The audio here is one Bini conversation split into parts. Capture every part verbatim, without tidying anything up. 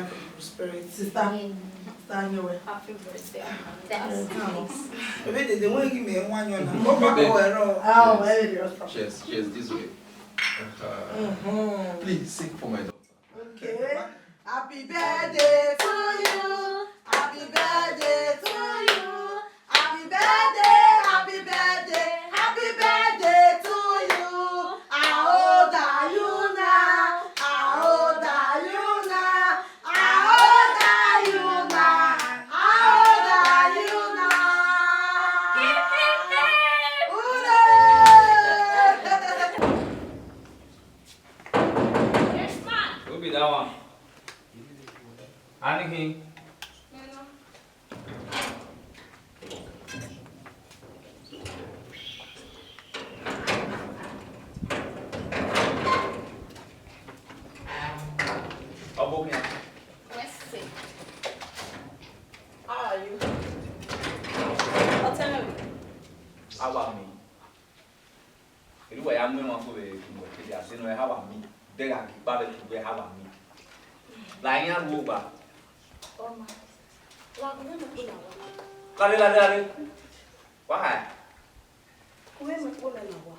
Prosperity. Sister, sister, you well. Happy birthday. Thanks. Ebe dede wọn gi mẹ wan yọ na. Mo ba ko ẹrọ. Ah, well, you're welcome. Cheers, cheers this way. Uh, please sing for my daughter. Okay. Happy birthday to you. Happy birthday to you. Happy birthday, happy birthday, happy birthday to you. How old are you now? How old are you now? How old are you now? How old are you now? Hip, hip, hip. Hooray! Yes, man. Who be that one? Anything? Ọbokhian. West State. How are you? Ọtẹn mwẹ. How are me? Erriọ uwa ya mu emwa fo vbe unu ẹre, a sẹ ne ọ ha wa mi, de gha ghi kpa vbe uwẹ ha wa mi. La iran ru owa. Ọma, la gu mwẹ kpo na wa. Lare, lare, lare. Why? Gu mwẹ kpo na wa.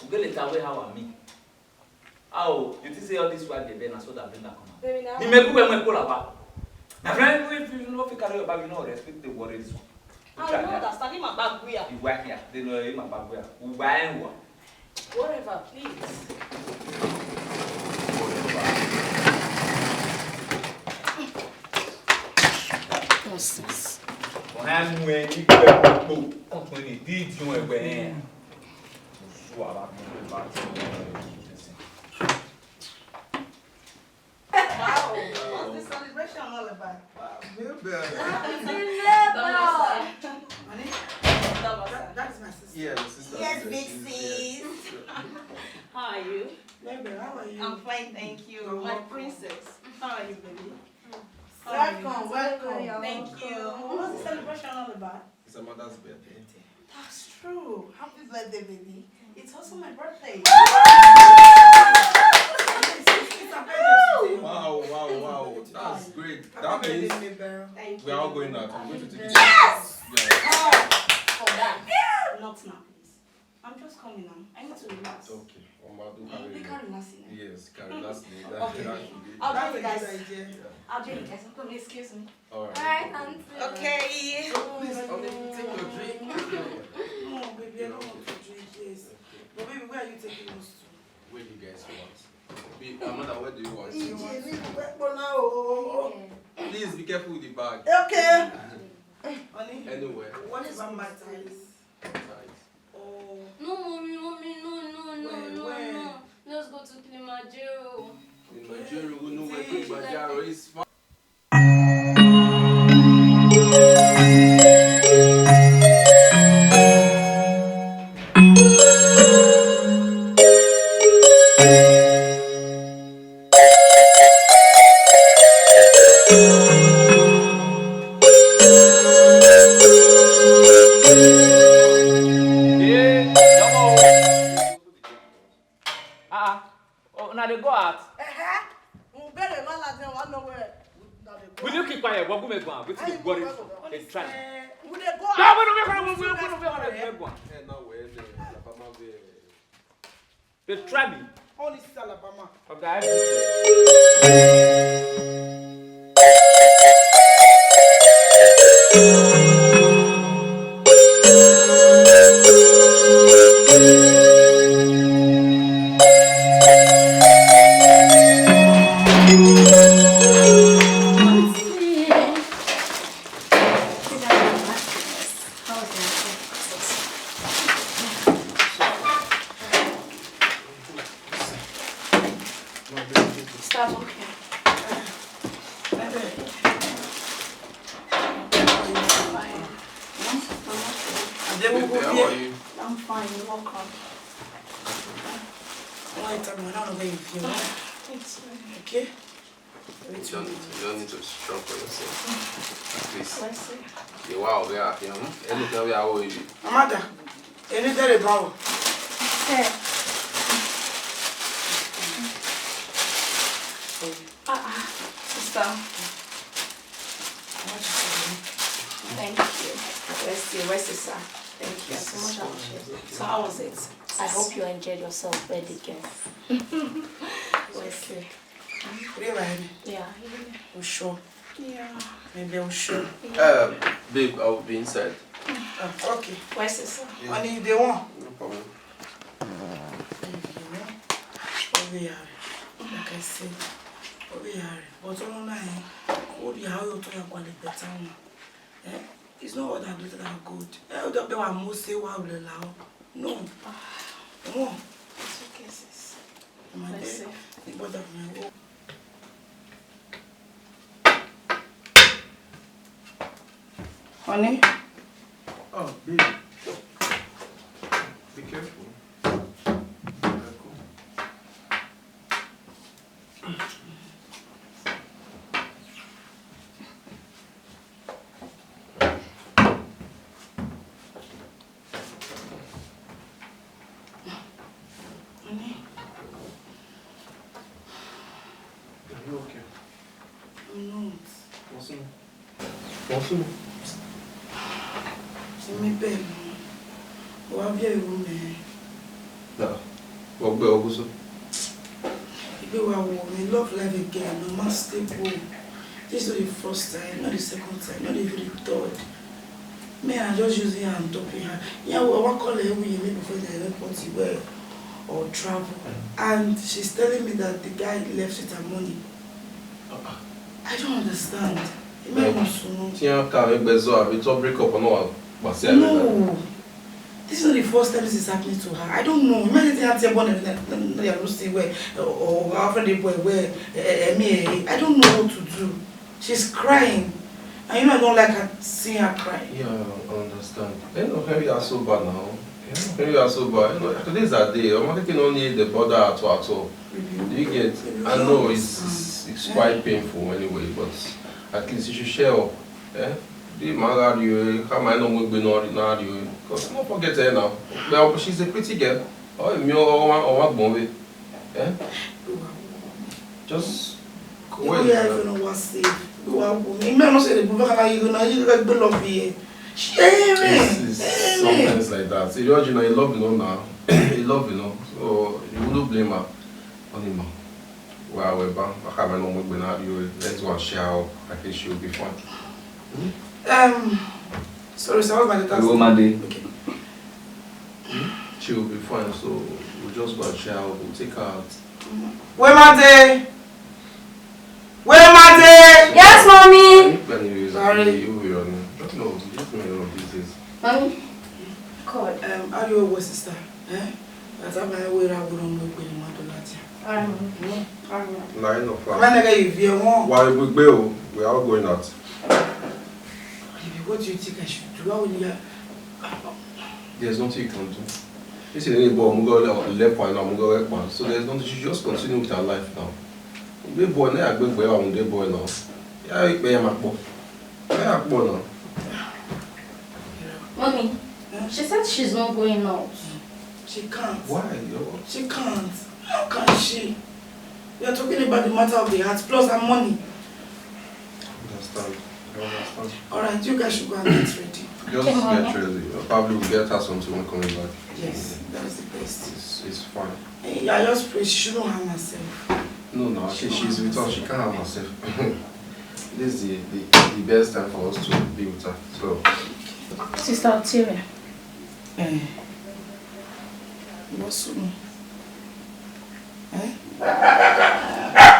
U gele ta wẹ ha wa mi. Ao, you think say all this while dey beg na so that bring am come out? Baby, na. Ni mẹ gu wẹ mu ẹko la wa. My friend, if you no fit carry your bag, you no respect the worry this one. I don't understand. Ima ba gu ya. Iwa hia, they know ima ba gu ya. Uwa enwa. Whatever, please. Nonsense. Ọha mu ẹni gbẹ kpo, ọkùnrin ni di idiọn ẹgbẹ yẹn. Osu ara mi ló bá ti ń bẹ̀rẹ̀ ìlú sísìn. Wow, what's the celebration all about? Wow, Mabel. Happy labor. Honey, that, that is my sister. Yeah, my sister. Yes, big sis. How are you? Mabel, how are you? I'm fine, thank you. You're welcome. My princess. How are you, baby? Welcome, welcome. Thank you. What's the celebration all about? It's her mother's birthday. That's true. Happy birthday, baby. It's also my birthday. Wow, wow, wow. That's great. That means we are all going out. I'm going to take you to. Yes! Yes! For that. Not now, please. I'm just coming now. I need to relax. Okay. Ọmọ adùn. Ẹ, ẹ ká relax now. Yes, ká relax now. Okay. I'll join you guys. I'll join you guys. Come, excuse me. All right. All right, auntie. Okay. So please, honey, take your drink. No, baby, I don't want to drink this. Okay. But baby, where are you taking us to? Where do you guys want? Be, Amanda, where do you want? Ije ni mo fẹ́ gbóná o. Please be careful with the bag. Okay. Honey, anywhere. What about my ties? Ties. Oh. No, mommy, mommy, no, no, no, where, no, where? No. Let's go to Kilimanjaro. Kilimanjaro, we know where Kilimanjaro is. Fine. Ah, ah. Oh, una dey go out? Ehe. Mu bere ma la de wa no we. Una dey go out. Will you keep quiet? Wa gu me gua. Wetin dey worry you? Dey try. We dey go out. No, wait, wait, wait, wait, wait, wait, wait, wait, wait. Eh, no, wait, eh, Alabama, wait. Dey try me. Only Alabama. Oga, everything. Stop, okay. Fine. Hmm? I'm okay. Baby, how are you? I'm fine. You're welcome. Why you tell me? I don't know where you feel. It's fine. Okay? You don't, you don't need to strong for yourself. Please. Mercy. You are aware of him. Anything we are owing you. Amanda, any day about. Hey. Ah, ah, sister. Thank you. Wesley, Wesley, sir. Thank you. I so much appreciate it. So how was it? I hope you enjoyed yourself, birthday girl. Wesley. Real, right? Yeah. You sure? Yeah. Maybe I'm sure. Uh, babe, I'll be inside. Ah, okay. Wesley, sir. Yeah. Honey, they want. No problem. Baby, you know, over here, like I said, over here, but all na, eh, all the how you talk about the better one. Eh? It's not all that glitters are gold. Eh, don't be one more say wow, le lao. No. No. It's okay, sis. My dear, Bless you. It bother me. Oh. Honey? Oh, babe. Be careful. Be cool. Honey. Are you okay? I'm not. What's wrong? What's wrong? Emi bẹghe nẹ, wa viọ iro mẹ. Nah, wọ gbe ọghe so. Igbe wa wo me love life again, no matter stable. This is not the first time, not the second time, not even the third. Me, I just using her and topping her. Yeah, we wa call her every year before the airport well or travel. And she's telling me that the guy left with her money. I don't understand. Ẹ ma sunu. Ti iran ka vbe gbe zọ, àbí tó break up náà wà pàṣẹ àbí? No. This is not the first time this is happening to her. I don't know. Imagine the auntie born and the say where or our friend boy where me I don't know what to do. She's crying. And you know I don't like her seeing her cry. Yeah, I understand. Ẹ no hurry her so bad now. Ẹ no hurry her so bad. You know, today's her day. I'm thinking only the bother at all, at all. Do you get? I know it's, it's, it's quite painful anyway, but at least you should share up. Eh? Di ma gha rrie, ka ma nọ mu egbe nọ na rrie. Because no forget her now. Well, she's a pretty girl. Oh, mi o wa o wa gbọn vbe. Eh? Just go. Iwe ya ife no wa safe. Iwe wa wo. Ime no se le bu ka na yi na yi gbe love here. Shame. It's, it's sometimes like that. You know, you know, you love, you know, now. You love, you know. So you wouldn't blame her. Animal. Well, we're back. I can't no more. Let's go and share up. I think she will be fine. Um, sorry, sir. What's my daughter's name? Wemade. Okay. She will be fine. So we'll just go and share up. We'll take her out. Wemade. Wemade. Yes, mommy. Sorry. Mommy. Call. Um, how do you, sister? Eh? That's how my way around with no more. Line of flowers. Wa egbegbe o, we are all going out. Baby, what do you think I should do? How will you? There's nothing you can do. This is any boy, I'm gonna left one, I'm gonna right one. So there's nothing. You should just continue with her life now. Big boy, now I big boy, I'm the boy now. Yeah, I pay my boy. Yeah, I pay now. Mommy, she said she's not going out. She can't. Why? She can't. How can she? We are talking about the matter of the heart plus her money. Understand. I understand. All right, you guys should go and get ready. Just get ready. Probably we'll get her something when coming back. Yes, that's the best. It's, it's fine. Eh, I just pray she shouldn't harm herself. No, no, she, she's with us. She can't harm herself. This is the, the, the best time for us to be with her. So. Sister Otiria. Eh. What's wrong? Eh?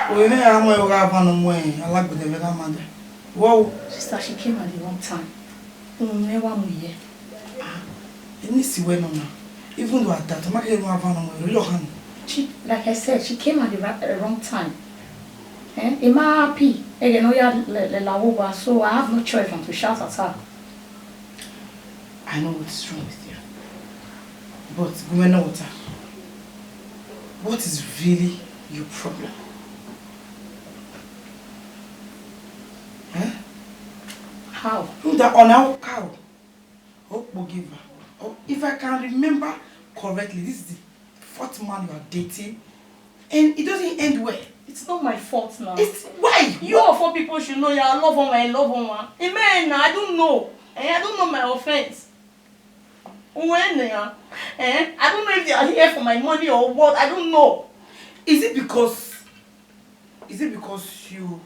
Oyẹ ne a mu ẹre gha van ne ọ mu alagbede vbe gha ma dẹ. Whoa. Sister, she came at the wrong time. Uhunmwu ne wa mu ye. Ah, eni si wẹ nọ na. Even though at that, ma kere no avan no, really don't. She, like I said, she came at the ra- uh, wrong time. Eh? Emma happy. Again, oh yeah, le le la wo wa. So I have no choice than to shout at her. I know what is wrong with you. But, Gumeno Water, what is really your problem? Eh? How? Who that on our cow? Okpogiva. Oh, if I can remember correctly, this is the fourth man you are dating, and it doesn't end well. It's not my fault now. It's why? You of all people should know, yeah, I love one, I love one. Amen. I don't know. Eh, I don't know my offense. When, eh, eh, I don't know if they are here for my money or what. I don't know. Is it because, is it because you,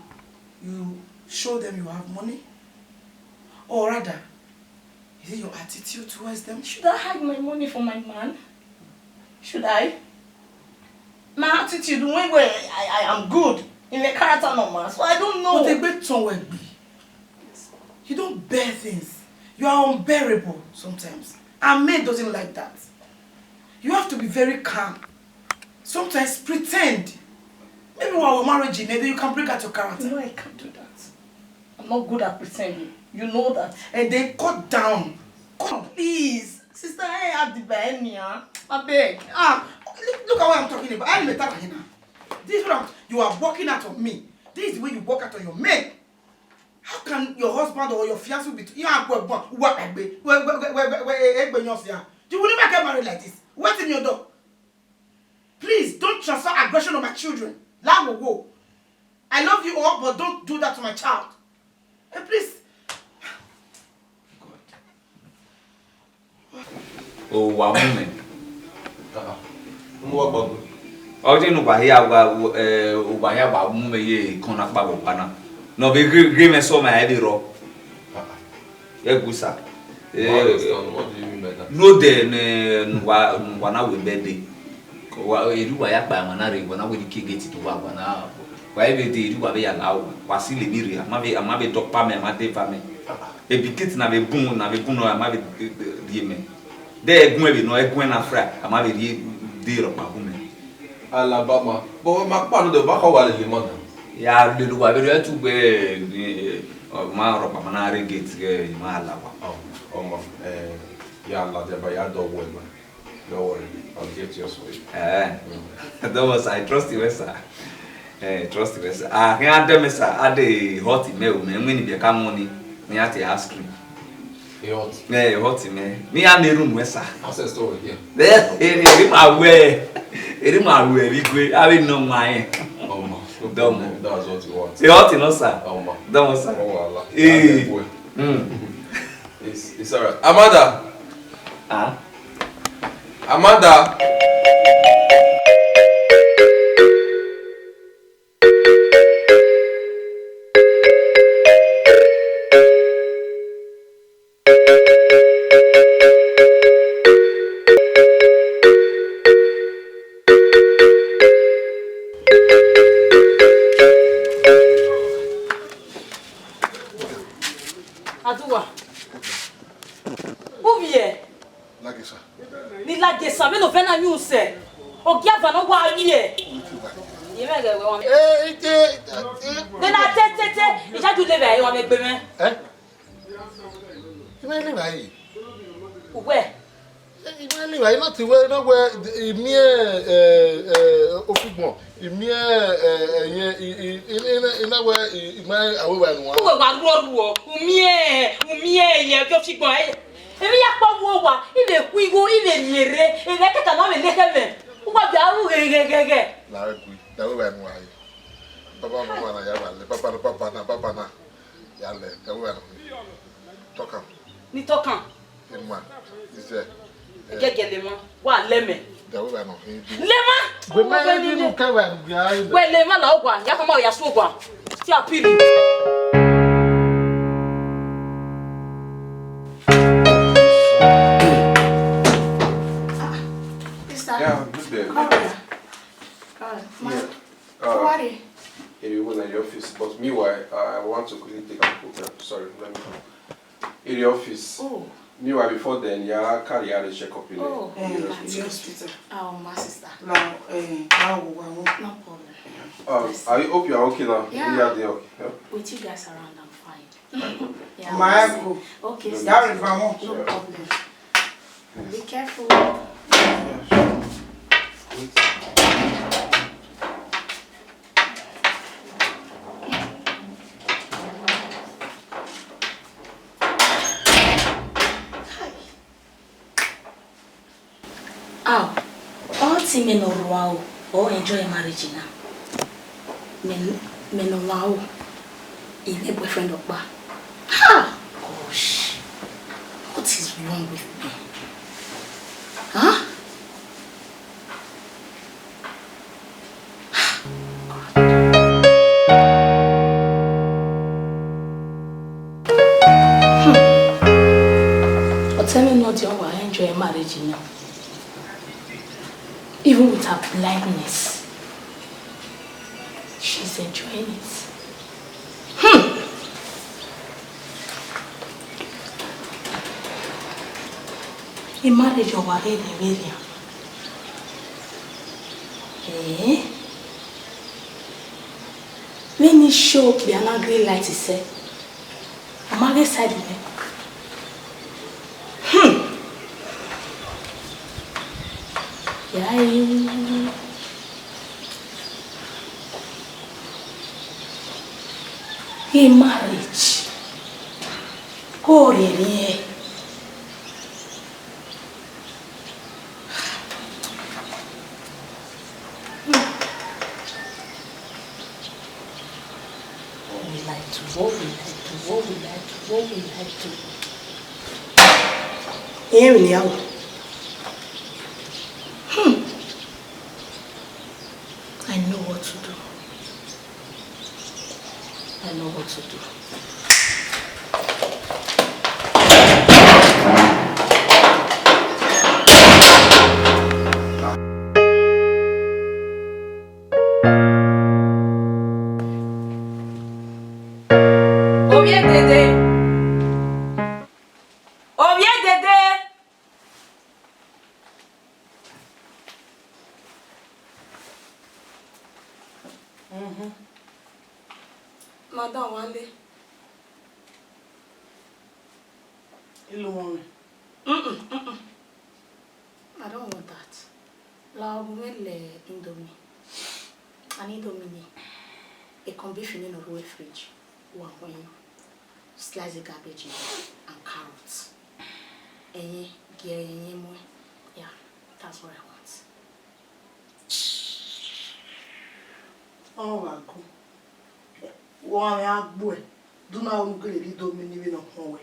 you show them you have money? Or rather, is it your attitude towards them? Should I hide my money for my man? Should I? My attitude, when, when I, I am good in the character, no man. So I don't know. But egbe tọn wẹ gbe. You don't bear things. You are unbearable sometimes. And men doesn't like that. You have to be very calm. Sometimes pretend. Maybe while we're married, maybe you can bring out your character. No, I can't do that. I'm not good at pretending. You know that. And then cut down. Cut. Please, sister, I have the biennial. I beg. Ah, look, look at what I'm talking about. I'm a Tana here now. This is what I'm, you are working out on me. This is the way you work out on your men. How can your husband or your fiancé be? You are going, you are egbe, you will never get married like this. What's in your door? Please don't transfer aggression on my children. Lawowo. I love you all, but don't do that to my child. Hey, please. God. Owa mu mẹ. Ọ je ne uwa hia wa, eh, uwa hia wa mu mẹ ye ikọn na kpa vbe ọkpa na. Ne ọ vbe ghe, ghe mwẹ sẹ ọmwa ẹre rrọọ. Ẹ gu sa. Eh, no de ne uwa, ne uwa na wẹ bẹdẹ. Wa, erriọ uwa ya kpa emwa na rre, wa na wẹ ne I kie gate do uwa, wa na, wa vbe dee, erriọ uwa vbe ya la, wa si lele rre, a ma vbe, a ma vbe dọkpa mẹ, a ma dee eva mẹ. Ebi gate na vbe bun, na vbe bun nọ, a ma vbe rhie mẹ. De ẹguẹn vbe nọ, ẹguẹn na fry, a ma vbe rhie dee rhọkpa gu mẹ. Alabama, but ma kpa no de, ma kọ wa lele ma na. Ya lele uwa vbe rre ẹtu gbe, eh, ọ ma rhọkpa ma na rre gate ghe, ma la wa. Ọ, ọmọ, eh, ya la de ba ya dọ wẹ ma. No worry, I'll get yours for you. Eh. Mm. Don't worry, sir. I trust you, sir. Eh, trust you, sir. Ah, can I tell me, sir? I dey hot in me, man. When you become money, me have to ask you. He hot. Eh, hot in me. Me and the room, sir. Access to it, yeah. Eh, eh, eh, my way. Eh, my way. We go. I will know my. Oh, man. Dumb. That's what you want. He hot, you know, sir. Oh, man. Dumb, sir. Oh, Allah. Eh. Mm. It's, it's all right. Amanda. Ah. Amanda. Aduwa. Uvbiẹ. Lagesa. Ni lagesa, vbene ovẹn na yu sẹ. Ogiava ne ọ wa ye. Ye mwẹ ghẹ wẹ wa. Eh, ite, ite. De na te, te, te. Ijaju levbe ẹre wa mwẹ gbe mwẹ. Eh? I ma levbe ẹre. Uwẹ. Eh, I ma levbe ẹre, I na te wẹ, I na wẹ, I miẹn, eh, eh, ofigbọn. I miẹn, eh, eh, ẹyẹn, I, I, I, I, I na wẹ, I, I ma aro evbare ne uwa. Uwẹ wa ruọ ruọ, u miẹn, u miẹn ẹyẹn vbe ofigbọn, eh. Emwi ya kpa vbe owa, I vbe khu igho, I vbe rhie rre, emwi ẹkẹka ne ọ vbe le khẹ mwẹ. Uwa bia ru ghẹghẹghẹghẹ. La gui, da wẹ evbare ne uwa re. Baba na, baba na, ya wa lẹ, baba na, baba na, baba na. Ya lẹ, da wẹ evbare ne uwa re. Tọkan. Ni tọkan. Ima, izẹ. Gẹgẹ lema, wa lẹ mẹ. Dẹ wẹ ba nọ hin du. Lema. Wẹ mẹ ye di nu kẹ wẹ ya. Wẹ lema la ogua, ya kama ya su ogua. Ti a piri. Sister. Yeah, good day. How are you? Uh, ma. Yeah. Uh, How are you? Maybe when at your office, but meanwhile, I want to quickly take a program. Sorry, let me. In the office. Oh. Meanwhile, before then, ya carry her a check up in the, Oh. in the Eh, hospital. the hospital. Oh, my sister. Now, eh, now we want No problem. Um, Yes. I hope you are okay now. Yeah. You are there, okay? Yeah? With you guys around, I'm fine. Yeah, My I'm uncle. Okay, That sister. is my mom. No problem. Be careful. Ao, ọ te imẹ ne ọ rua o, ọ enjoy marriage na. Mẹ, mẹ ne ọmwa ro, I mwẹ boyfriend ọkpa. Ha! Gosh, what is wrong with me? Huh? Hmm. Ọtẹn mwẹ ne ọ diọn wa enjoy marriage na. Even with her blindness, she's enjoying it. Hmm. I marriage ọ wa vbe rre vbe rria. Eh? Vbene I show okpia na green light sẹ, ọ ma ghe side nẹ. Hmm. Ya e. Ghe marriage. Ko rhiẹnrhiẹn. Vbọ wẹ I la tu, vbọ wẹ I la tu, vbọ wẹ I la tu, vbọ wẹ I la tu. Irẹn emwi ne I ya ru. Hmm. I know what to do. I know what to do. Ovbi e dede. Ovbi e dede. Mhm. Madam, wa le. Ilu wọn mwẹ. Mm-mm, mm-mm. I don't want that. La ọ gu mwẹ lẹ indomie. And indomie ni, a corned beef ni nọ rre fridge. Wa khuẹn slice cabbage and carrot. Ẹyẹn, gie ẹyẹn muẹn. Yeah, that's what I want. Ọ gha gu. Wẹ ọmwa mwẹ a gbuẹ, do na ru ne u gele rhie indomie ni vbene ọ khọn wẹ,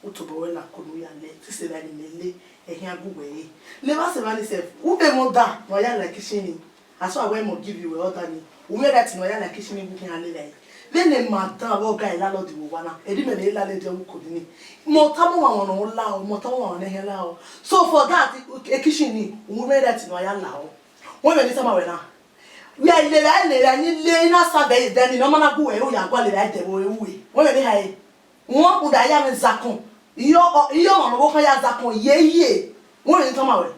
u tobọ ruẹ na ko ne u ya lẹ, sisi evba ni mẹ le, ẹhian gu wẹ re. Ne evba sẹ evba ni sef, u vbe mwẹ ọda ne ọ ya la kitchen ni, asua wẹ mọ give you wẹ ọda ni, u mwẹ right ne ọ ya la kitchen ni, u khian lele ẹre. Vbene madam vbe ọga landlord vbe owa na, erha imẹ vbe landlady ọvbokhan ni, mẹ ọ tama ọmwa ọmwa ne ọ la o, mẹ ọ tama ọmwa ọmwa ne ẹhian la o. So for that, e kitchen ni, u mwẹ right ne ọ ya la o. Wẹ vbene I tama wẹ na, wẹ lele ẹre, lele ẹre, ni le na sa vbe ẹdẹ ni, ne ọ ma na gu wẹ, u ya gua lele ẹre dẹ vbe ore ru e. Wẹ vbene I ha ẹre. Wẹ u da ya mwẹ zakọn. Iyọ, iyọ ọmwa ne ọvbokhan ya zakọn, ye, ye. Wẹ vbene I tama wẹ.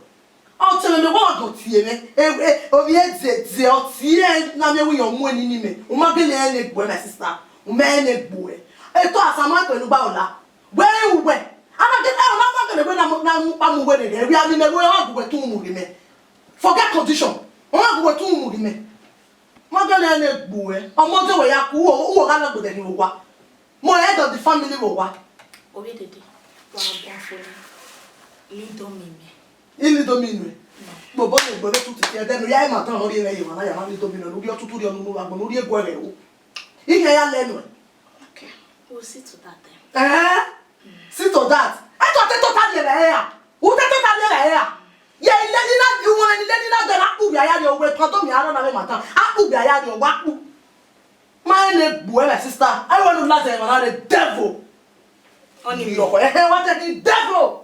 Ọ te mwẹ, mẹ wa gọ tie mwẹ. E, e, ovbi e dede, ọ tie na miẹn wẹ iran mu ẹni ni mẹ. U ma gele ẹre ne gbuẹ, my sister. U ma ẹre ne gbuẹ. Eto asan ma kpẹ ne u gba ọla. Wẹ rẹn uwẹ. A na gele, ọ na gele wẹ na mu, na mu kpa mu wẹ rere. Wẹ a miẹn mẹ wẹ ọ gu wẹ tun mu rre mẹ. Forget condition. Ọ na gu wẹ tun mu rre mẹ. Ma gele ẹre ne gbuẹ. Ọmọ de wẹ ya ku, uwo, uwo gha na gbẹdẹ ni owa. Mo head of the family vbe owa. Ovbi e dede, wa bọ fo ni. Indomie mẹ. Indomie nuẹ. Gbobọ ne egbe vbe tutu tie ẹdẹ ne u ya ima dan ne ọ rhie mwẹ ye emwa na ya ma indomie nuẹ, ne u rhie ọtutu rhie ọnunu vbe agbọn, ne u rhie eguẹ rẹ o. Ihe ya lẹ nuẹ. Okay, we'll see to that then. Eh? See to that. Ẹ tọ te tota rhie vbe ẹre ra? U te tota rhie vbe ẹre ra? Ye ile ni na, iwọnrẹn ni ile ni na gbẹ na kpu vbe a ya rhie owa, pandemic a rọ na vbe ima dan. A kpu vbe a ya rhie owa kpu. Ma rẹn ne gbuẹ, my sister. I want to laugh at the devil. Ọni mi lọkọ. Ẹhẹn, wa take the devil.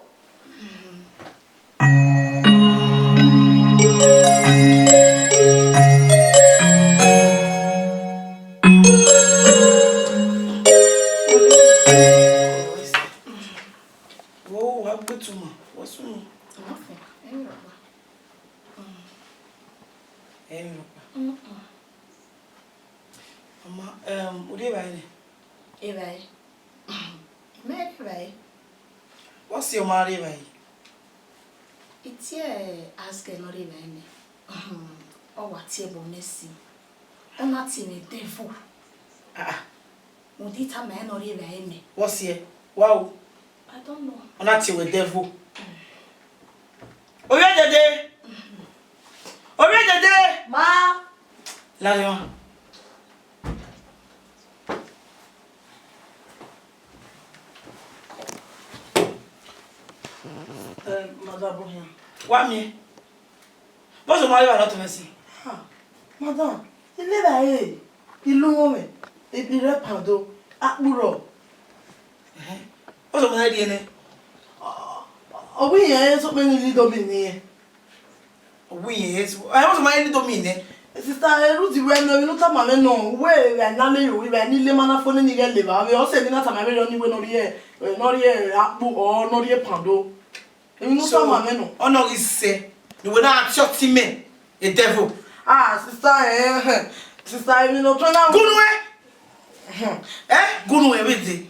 Wo, wa gbe tuma, wa sunu. Nothing. Ẹyin rọkpa. Ẹyin rọkpa. Mm-mm. Mama, um, u rri evbare nẹ? Evbare? Mẹ rri evbare. Vbọ si ọ ma rri evbare? I tie house girl ne ọ rri evbare nẹ, ọ wa tie ẹbọ nẹ si. Ọ na tie mwẹ devil. Ah, ah. Rhunmwuda I tama ẹn ne ọ rri evbare nẹ. Vbọ si ẹ? Wa o. I don't know. Ọ na tie wẹ devil. Ovbi e dede. Ovbi e dede. Ma. Lariọ. Eh, madam, bọ hian. Wa miẹn. Bọzọ ma rre evba ne ọ tọn mwẹ sin? Ha, madam, I levba ẹre, I lu mwẹ, I rre pando, akpu rrọọ. Ẹhẹn. Bọzọ ma rrie nẹ? Ọ, ọ wẹ irẹn sokpan ne I do mi ne irẹn. Ọ wẹ irẹn sokpan, ẹ, bọzọ ma rrie ne I do mi nẹ? Sister, erha uti wẹ nọ, emwi ne u tama mwẹ nọ, wẹ evba ne a le ru, evba ne I le ma na fo nene I ghẹ levba, vbe ọ sẹ emwi na tama mwẹ rriọ ne I wẹ ne ọ rrie, ne ọ rrie akpu, ọ ne ọ rrie pando. Emwi ne u tama mwẹ nọ. Ọ nọ ghi sẹ, ne uwẹ na tie ọtẹn mẹ, a devil. Ah, sister, eh, sister, emwi ne ọ tọn na. Gu nuẹn. Eh, gu nuẹn vbe de.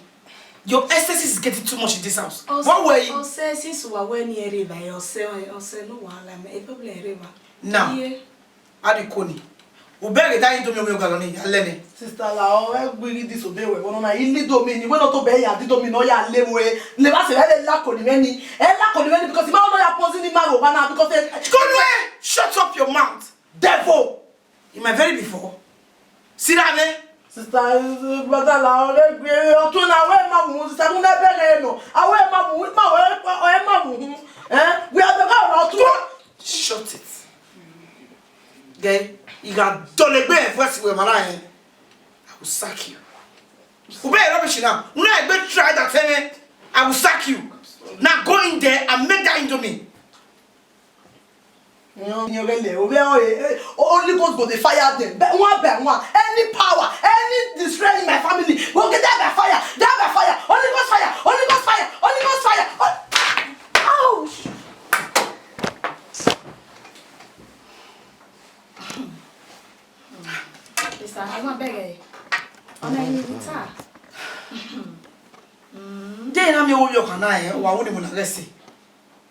Your excesses is getting too much in this house. What were you? Ọ sẹ since wa wẹ ne I rre evba, ọ sẹ, ọ sẹ no wahala, e problem rre evba. Now, a ni ko ni. U bẹghe da Indomie ọmọ ọga nọ ni, ya lẹ nẹ. Sister, la ọ ẹ gbe ghi disobey wẹ, vbọ nọ na, I la Indomie ni, wẹ ne ọ tobọ ya da Indomie ne ọ ya le vbe ore. Ne evba sẹ, ẹ la ko ni mwẹ ni. Ẹ la ko ni mwẹ ni, because I ma want ya poison ni ma vbe owa na, because, eh, Go nuẹn! Shut up your mouth! Devil! In my very before. Sit down there. Sister, eh, brother, la ọ ẹ gbe, ọ tọn na, wẹ ma mu, sister, mu ne bẹghe nọ. A wẹ ma mu, ma wẹ, ọ ẹ ma mu. Eh? We are the God of Go! Shut it. Gẹ, I gha dọlegbe ẹvbo ẹse wẹ emwa na rẹn, I will sack you. U bẹghe rubbish now. U na egbe try that thing, I will sack you. Now go in there and make that Indomie. Yọ, yọ, gẹlẹ, o vẹ, eh, eh, Holy Ghost go dey fire them. But one by one, any power, any destroy in my family, go get die by fire, die by fire. Holy Ghost fire, Holy Ghost fire, Holy Ghost fire. Hol-, ouch! Sister, I wan beg ẹ. Ọna ẹni vbe ta. De na miẹn ovbi ọkhan na rẹn, wa wu ni mu na ghẹ ẹse.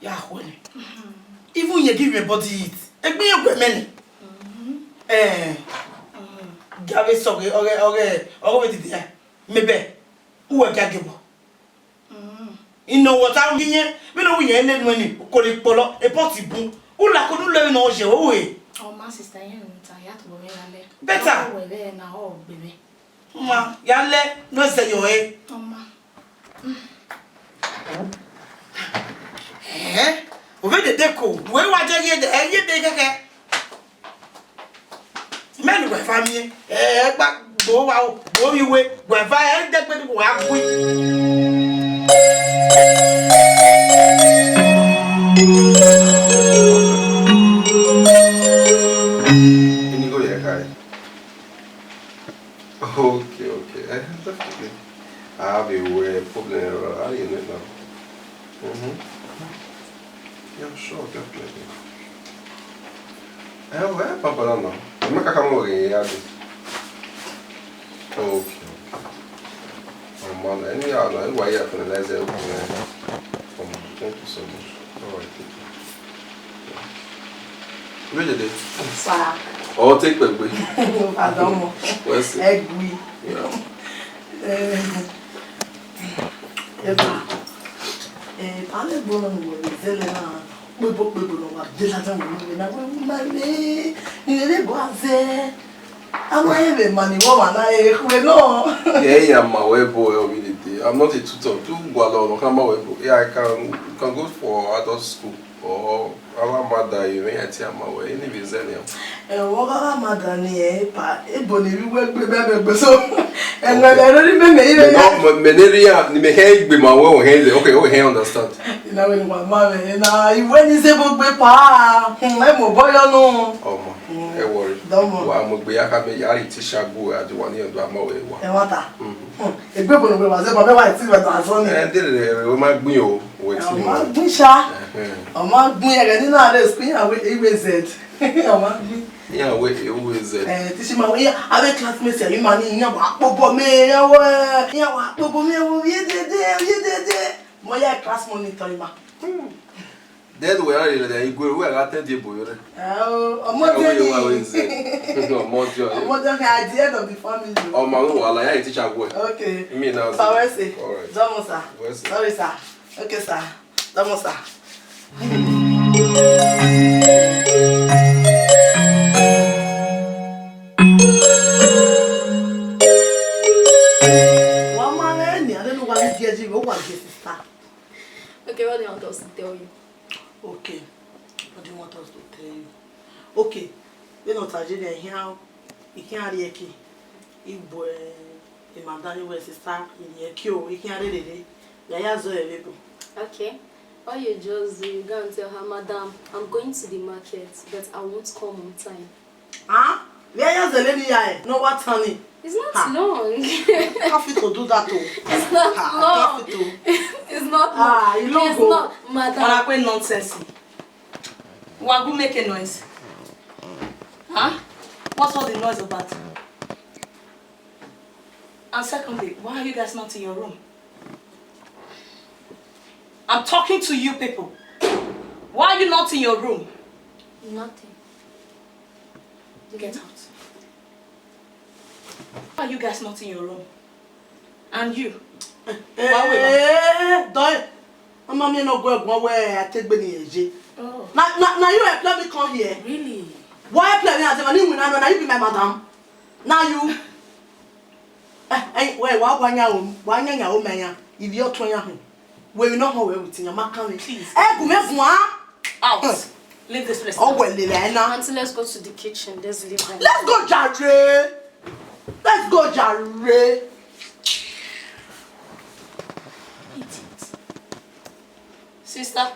Ya khuẹ nẹ. Even yẹn give me body heat. Egbe irẹn guẹ mẹ nẹ. Eh. Gia vbe sẹ ọghe, ọghe, ọghe, ọghe vbe dede ya. Mebẹ, uwẹ gia gie obọ. Mm. Ino wọ ta uyi yẹn, vbene ọ wi yẹn ne nuẹn ni, okori kpọlọ, e pot bun. U la ko ne u lẹ vbene ọ ye, o we. Ọ ma sister yẹn ne ta, ya tobọ mwẹ gha lẹ. Better. Ọ wẹ vbe na, ọ gbe mwẹ. Ma, ya lẹ, no zẹ yọ e. Ọ ma. Eh, o vbe dede ko, wẹ wa je ye de, ẹ ye de kẹkẹ. Mẹ ne uwẹ va miẹn, ẹ gba gbo wa o, gbo vbe iwe, wẹ va ẹ dẹgbe ne wa gui. Ini go ye kai. Okay, okay. Eh, definitely. I have a way problem, I you know now. Mm-hmm. Yeah, sure, definitely. Eh, well, Papa, no, no. Make a come over here, yeah. Okay, okay. Oh, man, anyhow, no, why you have to realize everything, eh? Come on, thank you so much. All right, take care. Where you dey? Sir. Oh, take pẹpẹ. Pardon mo. Where's it? Egui. Yeah. Eh, eba. Eh, pale bono mo zele na. Kpebo kpebo no wa de la dan mo na we na we ma le. Ni le bo aze. Ama ye be mani wo ma na e khue no. Yeah, yeah, ma we bo e obi de. I'm not a tutor. Tu gwa lo no kama we bo. Yeah, I can, you can go for adult school. Ọ, a wa ma da ẹre, vbe iran tie ama wẹ, eni vbe zẹ nian. Ẹ, wọ gha gha ma da ni, ẹ, pa, ebo ne ivbi wẹ gbe mẹ, mẹ gbe so. Ẹnwẹ Okay. Mẹ rori mẹ, mẹ i Mẹ rẹ nọ, ya. Mẹ, mẹ ne rria, ni mẹ khẹ gbe ma wẹ, o hẹ, okay, o hẹ understand. I na wẹ ne wa ma mẹ, na, iwẹ ni zẹ ebo gbe pa, hmm, ẹ mobọ yọ nọ. Ọmọ, Mm. Ẹ worry. Dọmọ. Wa mu egbe ya ka mẹ ya ri teacher gu, a di wa ni ọdọ ama wẹ wa. Ẹ wa ta. Mm. Hmm, egbe ebo ne wa zẹ, ma mẹ wa ti wẹ ta zọ ni. Ẹ, de re, re, o ma gbin o, we ti Ọ ma ma. Gbin sha. Ẹhẹn. Ọ ma gbin ẹghẹ ni na re school, iran wẹ, iwẹ Z. Ọ ma gbin. Iran wẹ, iwẹ Z. Eh, ti si ma wẹ, iran, avbe classmates, iran ma ni, iran wa kpobọ mẹ, iran wẹ, iran wa kpobọ mẹ, iran wẹ, oye dede, oye dede. Mo ya class monitor ima. Hmm. Then we are really there, you go, we are attend the boy, right? Oh, ọmọ Ẹ, tẹ we ni. Wa we say. Ọmọ jọ. Ọmọ tẹ ni at the head of the family. Ọmọ mi wà láyà yìí teacher boy. Okay. Mi náà. Sir, where say? All right. Dọmọ, sir. Where say? Sorry, sir. Okay, sir. Dọmọ, sir. Wa ma rẹ ni, a lè lo wa ni díẹ̀ díẹ̀, ó wà díẹ̀, sister. Okay, what do you want us to tell you? Okay, what do you want us to tell you? Okay, vbene ọ ta ye nẹ, I khian, I khian rhie ẹki, I bu e madam, I wẹ, sister, I rhie ẹki o, I khian rherhe rre, ya ya zẹ vbe ebo. Okay, all you just do, you go and tell her, "Madam, I'm going to the market, but I won't come on time." Ah, vbe ya zẹ vbe ni ya ẹ, ne ọ wa tan ni. It's not long. I can't fit to do that o. It's not long. I can't fit to. It's not long. Ah, e long o. It's not, madam. Ọna kpe nonsense. Why you make a noise? Huh? What's all the noise about? And secondly, why are you guys not in your room? I'm talking to you people. Why are you not in your room? Nothing. Get out. Why are you guys not in your room? And you? Wa wẹ ma? Eh, dọe. Ọma miẹn ne ọ gu ẹguọn wẹ a te gbe ne irẹn ye. Oh. Na, na, na you employ me come here. Really? Why employ me as a man? You win, na you be my madam. Na you. Eh, eh, wẹ, wa, wa yan o, wa yan yan o mẹ yan. Ivi ọtuẹn yan họn. Wẹ, you no họn wẹ with yan, ma kan mi. Please. Ẹ gu mẹ guan. Out. Leave this place now. Ọ wẹ lele ẹ na. Auntie, let's go to the kitchen. Let's leave them. Let's go, jare. Let's go, jare. Idiot. Sister,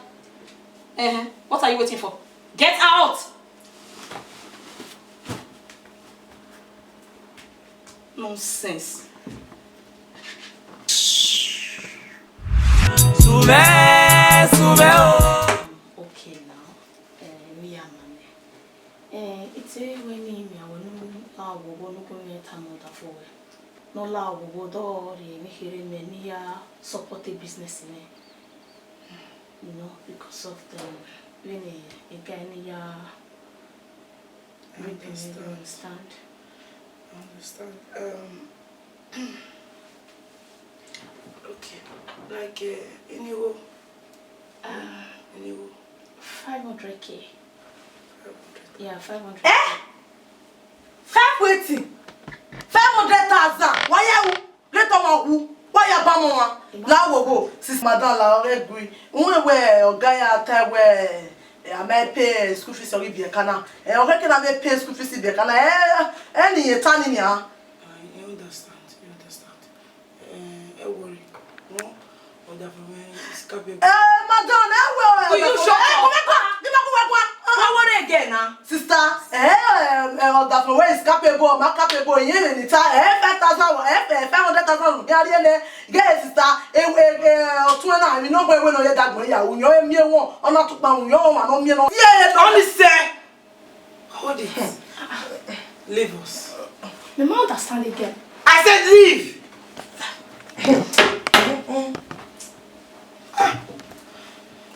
eh, what are you waiting for? Get out! Nonsense. Sumẹ, sumẹ o. Okay now, eh, me and mommy. Eh, ite wẹ ne I miẹn wẹ ne u la oghogho ne u gu mwẹ tama ọdafẹn wẹ. Ne ọ la oghogho, do rhie emwi kherhe mẹ ne I ya support business mwẹ. You know, because of the, vbene I guy ne I ya I read the mail, you understand. Understand. I understand. Um, okay. Like, uh, anyway. Uh, anyway. Five hundred K. Five hundred. Yeah, five hundred K. Eh? Five wetin? Five hundred thousand. Why you? Get on my who? Why you bam on? La wo wo. Sis madam la already agree. Unwe wẹ ọga ya ta wẹ, eh, a ma pay school fees or Ibiekana. Eh, ọga ke na me pay school fees Ibiekana. Eh, eh, ni ye ta ni nia. I understand. You understand. Eh, ẹ worry. Wọ́n, ọ̀dà fún mi, it's capable. Eh, madam, ẹ wẹ, ẹ wẹ. Will you shut up? Ẹ, come here, come here. Give me, come here, come here. Wọ́n wọ́n rẹ̀ gẹ̀ náà. Sister, eh, eh, eh, ọ̀dà fún mi, is capable, ma capable, ìyẹn lè ní ta, eh, five thousand, eh, eh, five hundred thousand, mi a rí ẹ lẹ, gẹ, sister, eh, eh, eh, ọ̀tún ẹ náà, èmi náà gbọ́ ewé náà yẹ dàgbọ́n ìyàwó, yọ ẹ mi ẹ wọ̀n, ọ̀nà tó pa òun, yọ ọ̀hún àná mi ẹ náà. Yẹ ẹ náà. Honestly, hold it. Leave us. Mi ma understand again. I said leave.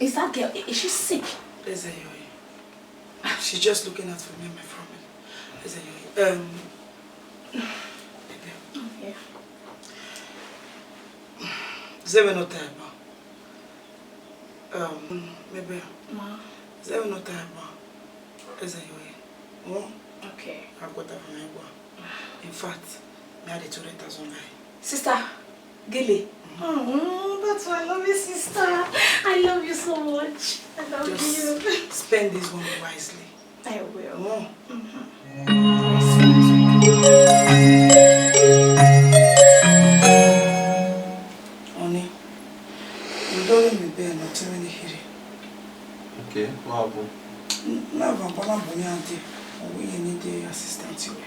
Is that girl, i-, is she sick? Ezeyoyi. She's just looking out for me and my family. Ezeyoyi. Um, baby. Oh, yeah. Zeme no taiba. Um, maybe. Ma. Zeme no taiba. Ezeyoyi. Oh? Okay. I've got that for my one. In fact, me had a two hundred thousand guy. Sister, gele. Mm, that's why I love you, sister. I love you so much. I love you. Just spend this one wisely. I will. Mm. Mm-hmm. Honey, you don't even bear nothing when you hear it. Okay, what happened? N-, na va bọna bọ yan de, ọ wẹ irẹn need assistant wẹ.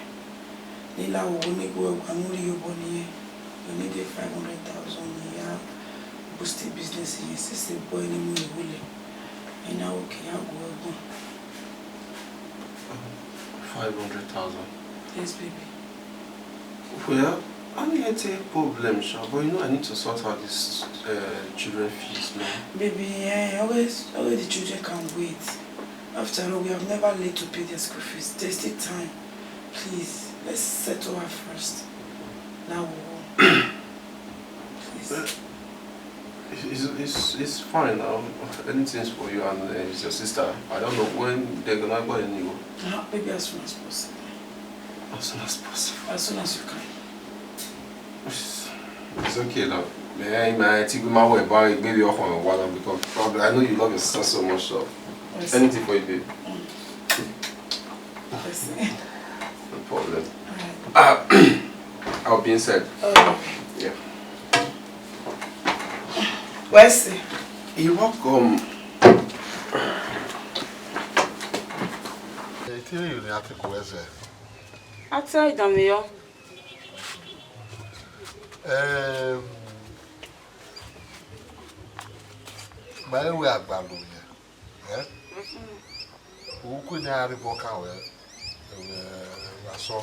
Ne I la wo ne gu ẹguan ne u rhie obọ ne irẹn, irẹn need five hundred thousand ne I ya boost business irẹn since boy ne mu irẹn wu lẹ. Ẹna, okay, ya gu ẹguan. Five hundred thousand? Yes, baby. Well, I don't get a problem, sha, but you know I need to sort out this, uh, children fees, man. Baby, eh, always, always the children can wait. After all, we have never late to pay their school fees. There's still time. Please, let's settle her first. Now, please. It's, it's, it's fine now. Anything's for you and, uh, it's your sister. I don't know when they're gonna go anywhere. Uh, maybe as soon as possible. As soon as possible. As soon as you can. It's, it's okay now. Man, man, ti be my way, but I be your phone one because probably I know you love your sister so much, so anything for you, babe. No problem. Uh, I'll be inside. Yeah. Where's he? You're welcome. Hey, tell you, I think where's he? I tell you, Damian. Em, ma i ru agbalu yẹn, ẹ? U ku ne a rhie obọ kan wẹ, wẹ, wẹ asọn.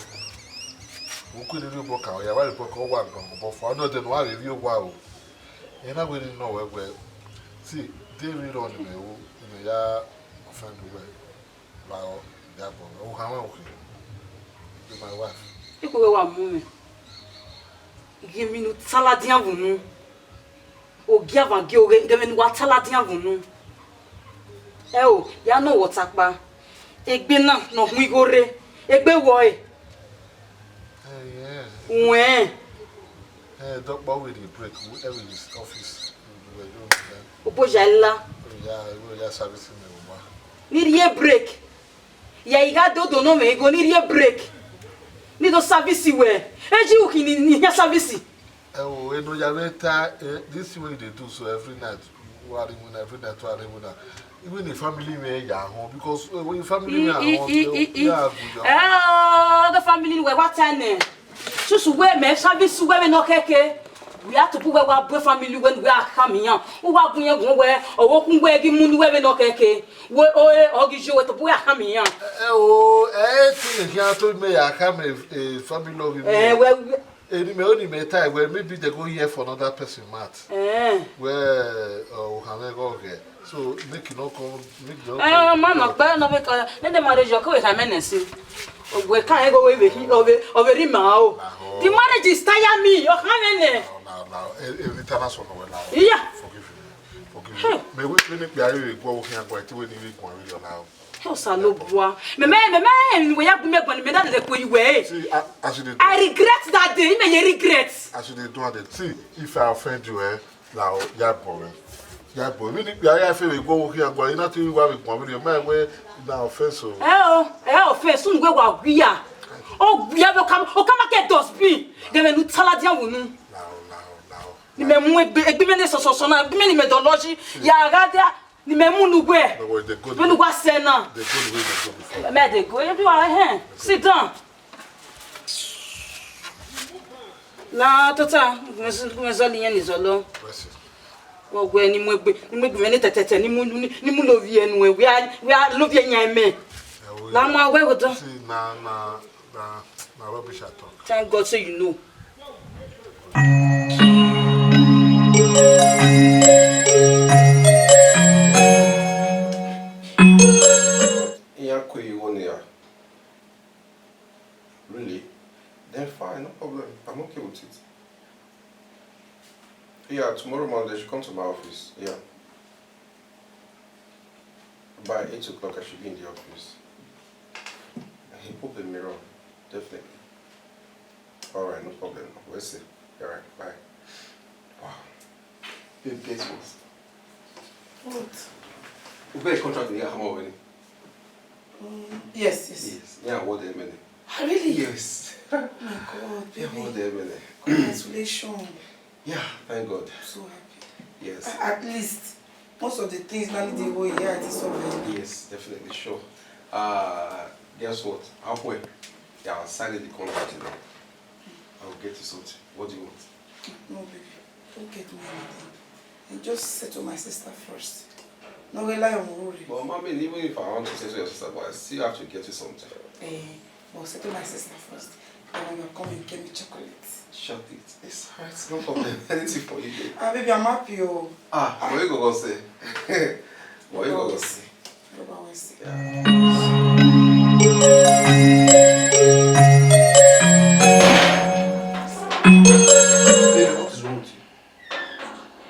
U ku ne rhie obọ kan wẹ, ya wa rhie obọ kan, ọ wa gbọn obọ fua. Ọnii ọdẹ ne uwa vbe rhie owa o. Ẹ na wẹ ne nọ wẹ wẹ, see, de emwi rrọọ ne imẹ ru, ne imẹ ya offend wẹ. Vbe aro, ya bọ, u hanmwẹ okhi. Be my wife. Ikhuo wẹ wa mu mwẹ. Ghẹ emwi ne u ta ladian vbe unu. Ogiavan gie oghe, ghẹ emwi ne uwa ta ladian vbe unu. Ẹ o, ya nọ wẹ ọtakpa. Egbe na ne ọ hu igho rre, egbe wọ ẹre. Ẹ, yeah. Wẹẹn. Ẹ, dọkpa, we dey break, we, every is office. We do that. Oboja la. Ya, we ya service me, wa. Ni rhie break. Ya i gha dodo nọ mwẹ igho, ni rhie break. Ni do service wẹ. Eji u khin ni, ni hia service. Ẹ o, eno ya vbe ta, eh, this thing wey you dey do so every night, wa rre winna, every night wa rre winna. Even the family me ya họn, because, eh, when family me ya họn, I, I, I, I, I, ya good, ya. Eh, the family wẹ wa ta nẹ. Susu wẹ mẹ service wẹ vbene ọ kẹke. Wẹ a tobọ wẹ wa bu family wẹ ne wẹ a khama iran. U wa bu iran guan wẹ, ọvbokhan wẹ ghi mu ne wẹ vbene ọ kẹke. Wẹ, o, e, ọ ghi yo wẹ tobọ wẹ a khama iran. Ẹ o, ẹ te khian to me ya khama, eh, family of me. Eh, wẹ, wẹ, Eni mẹ, oni mẹ ta wẹ, maybe they go hear for another person mouth. Eh. Wẹ, uh, u khama ẹghẹ ọghẹ. So, make you no come, make you no Eh, come. Ma nọ kpẹ nọ vbe ka, ne the marriage ọ ke wẹ khama nẹ si. Wẹ ka ẹghẹ wẹ vbe hi, ọ vbe, ọ vbe rri ma o. Lahọ. The marriage is tire me, ọ khama nẹ. Lahọ, lahọ, lahọ. E, e, every time I saw no, lahọ. Yeah. Forgive me. Forgive me. Hey. Mẹ wẹ, wẹ ne kpia rre vbe guọ, wẹ khian guan, te wẹ ne I vbe guan vberriọ lahọ. Osanobua. Mẹ, mẹ, mẹ, mẹ, emwi ne uwẹ ya gbe imẹ guan, mẹ da dede kue ye uwẹ, eh. See, a-, as you dey do I regret that day. Imẹ ye regret. As you dey do am, dey see, if I offend you, eh, now, ya bọ mwẹ. Ya bọ mwẹ. Even if I, I feel we go here, go, you not even want me, my way, na offense o. Eh, oh, eh, offense, unu wẹ wa wia. O wia, o come, o come get dustbin. Ghẹ emwi ne u ta ladian vbe unu. Now, now, now. Ni mẹ mu egbe, egbe mẹ ne sọsọsọ na, egbe mẹ ni mẹ dọlọ yi. Ya gha dia. Ni mẹ mu ne uwẹ. No worry, they go the Vbene way, uwa sẹ na. They go the way they go before. Mẹ dey go, you do our hand. Sit down. Na tota, mẹ zọ-, mẹ zọlọ iyẹn ni zọlọ. Bless you. Wọ wẹ ni mu egbe, ni mu egbe mẹ ni tẹtẹtẹ, ni mu, ni, ni mu lovbiẹ nuẹ, wẹ a, wẹ a lovbiẹ yan mẹ. Eh, we La ma wẹ wo dọn. See, na, na, na, na rubbish I talk. Thank God say you know. Iran kue ye igho ne iran. Really? Then fine, no problem. I'm okay with it. Yeah, tomorrow morning they should come to my office. Yeah. By eight o'clock, I should be in the office. Hey, put the mirror. Definitely. All right, no problem. We'll see. All right, bye. Wow. Babe, guess what? What? We got a contract in the already. Mm, yes, yes. Yes. Yeah, what the M N A? Ah, really? Yes. Oh my God, baby. Yeah, what the M N A? Congratulations. Yeah, thank God. I'm so happy. Yes. A-, at least, most of the things now they go here at this over. Yes, definitely, sure. Uh, guess what? Halfway, yeah, I'll sign the contract today. I'll get you something. What do you want? No, baby. Don't get me anything. And just settle my sister first. No rely on worry. But mommy, even if I want to settle your sister, but I still have to get you something. Eh, but settle my sister first. And when you're coming, get me chocolate. Chocolate? It's alright, no problem. Anything for you, babe. Ah, baby, I'm happy, oh. Ah, what you gonna say? What you gonna say? Ló bá wọn sí. Baby, what is wrong with you?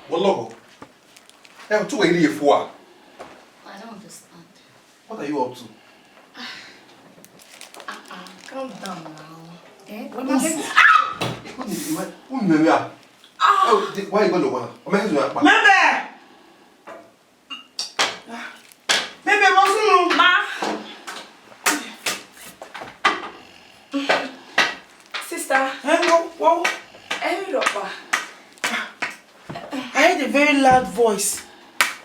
What, logo? Hey, two way here for? I don't understand. What are you up to? Ah, ah, calm down now. Eh? What is it? Ah! What is it? What is it? Oh, the, why you gonna wanna? I'm not gonna. Mebe! Mebe, mo sunu. Ma. Sister. Hello, wow. Emi rọkpa. I heard a very loud voice.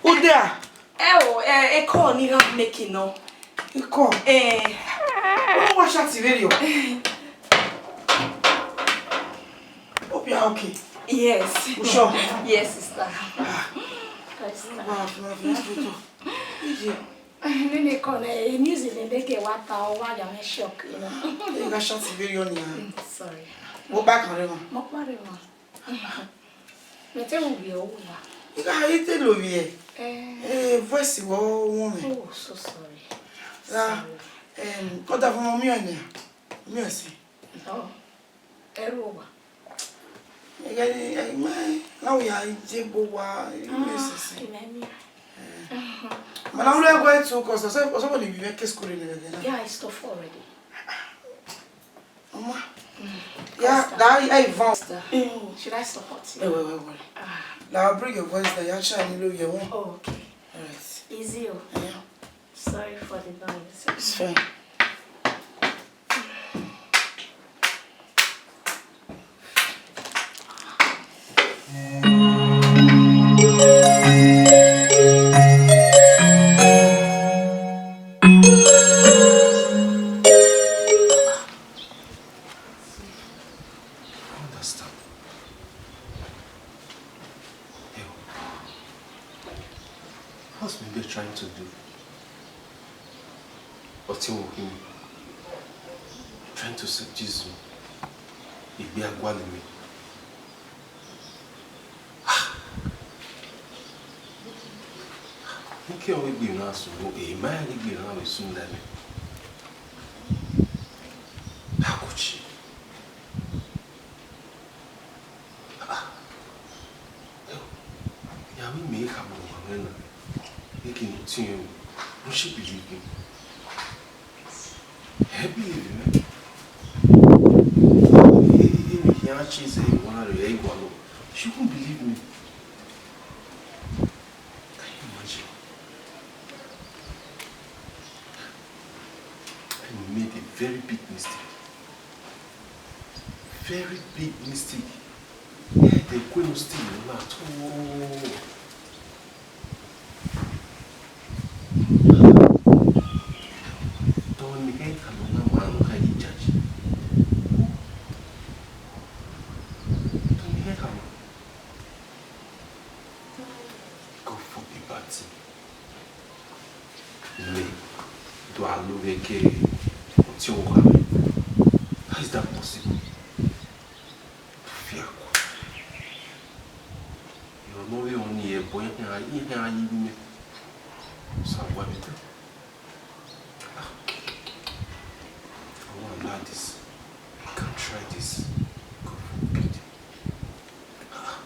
Who there? Ẹ o, ẹ, a call ni gha make nọ. A call? Eh. Wọ́n wá ṣàtìwé rẹ̀ o. Hope you are okay. Yes. You sure? Yes, sister. Yes, sister. Wow, wow, wow, wow. Easy. Nene call, eh, news in the day, what, uh, why am I shocked, you know? You got shot very on you. Mm, sorry. Go back, Rema. Mo pa Rema. Mẹ te wu vbiẹ, u wa. Iga, I te lo vbiẹ. Eh. Eh, voice wọ wọn mẹ. Oh, so sorry. Ra, sorry. Em, ọ da fun mọ miẹn nẹ. Miẹn si. Oh. Ẹrhu owa. Iga, eh, ma, na wi ya je bo wa, miẹn si si. Ah, imẹ miẹn. Eh. Ma na wu ẹguẹ tu, 'cause ọsẹ, ọsẹ wọ ni bi mẹ ke school ni gẹgẹ na. Yeah, I stop already. Mama. Mm. Yeah, that I, I found. Sister, mm, should I support you? Eh, wait, wait, wait. Ah. Now I'll bring your voice down. You're trying to lower your own. Oh, okay. All right. Easy, oh. Yeah. Sorry for the noise. It's fine. I understand. Yo, how's Mebe trying to do? Ọtẹn ọvbehe, trying to seduce me. Egbe a gualọ mwẹ. Neke ọ vbe gbe na sunu, e ma ya ghi gbe na vbe sunu da mẹ. Akuchi. Ah, ya vbe miẹn khama ọmwa mwẹ na, eke ne ọ tiẹn ru, no she believe me. Ẹ believe mwẹ. Eni khian cheze emwa rre, ẹ i gualọ. She won't believe me. Can you imagine? I made a very big mistake. Very big mistake. Ẹ dẹ kue no still no at all. Tọ ne I khama ọmwa ne ọ kha ye judge. Tọ ne I khama. God forbid bad thing. Mẹ do a lo vbe ke ọtiọnmwẹ okha mwẹ. How is that possible? Fiakua. Erha ne ọ vbe rẹn ọnii, ẹbọ iran, iran ye ru mẹ. Osa wa mẹ ta. Ah. I won't allow this. I can't try this. God forbid. Ah.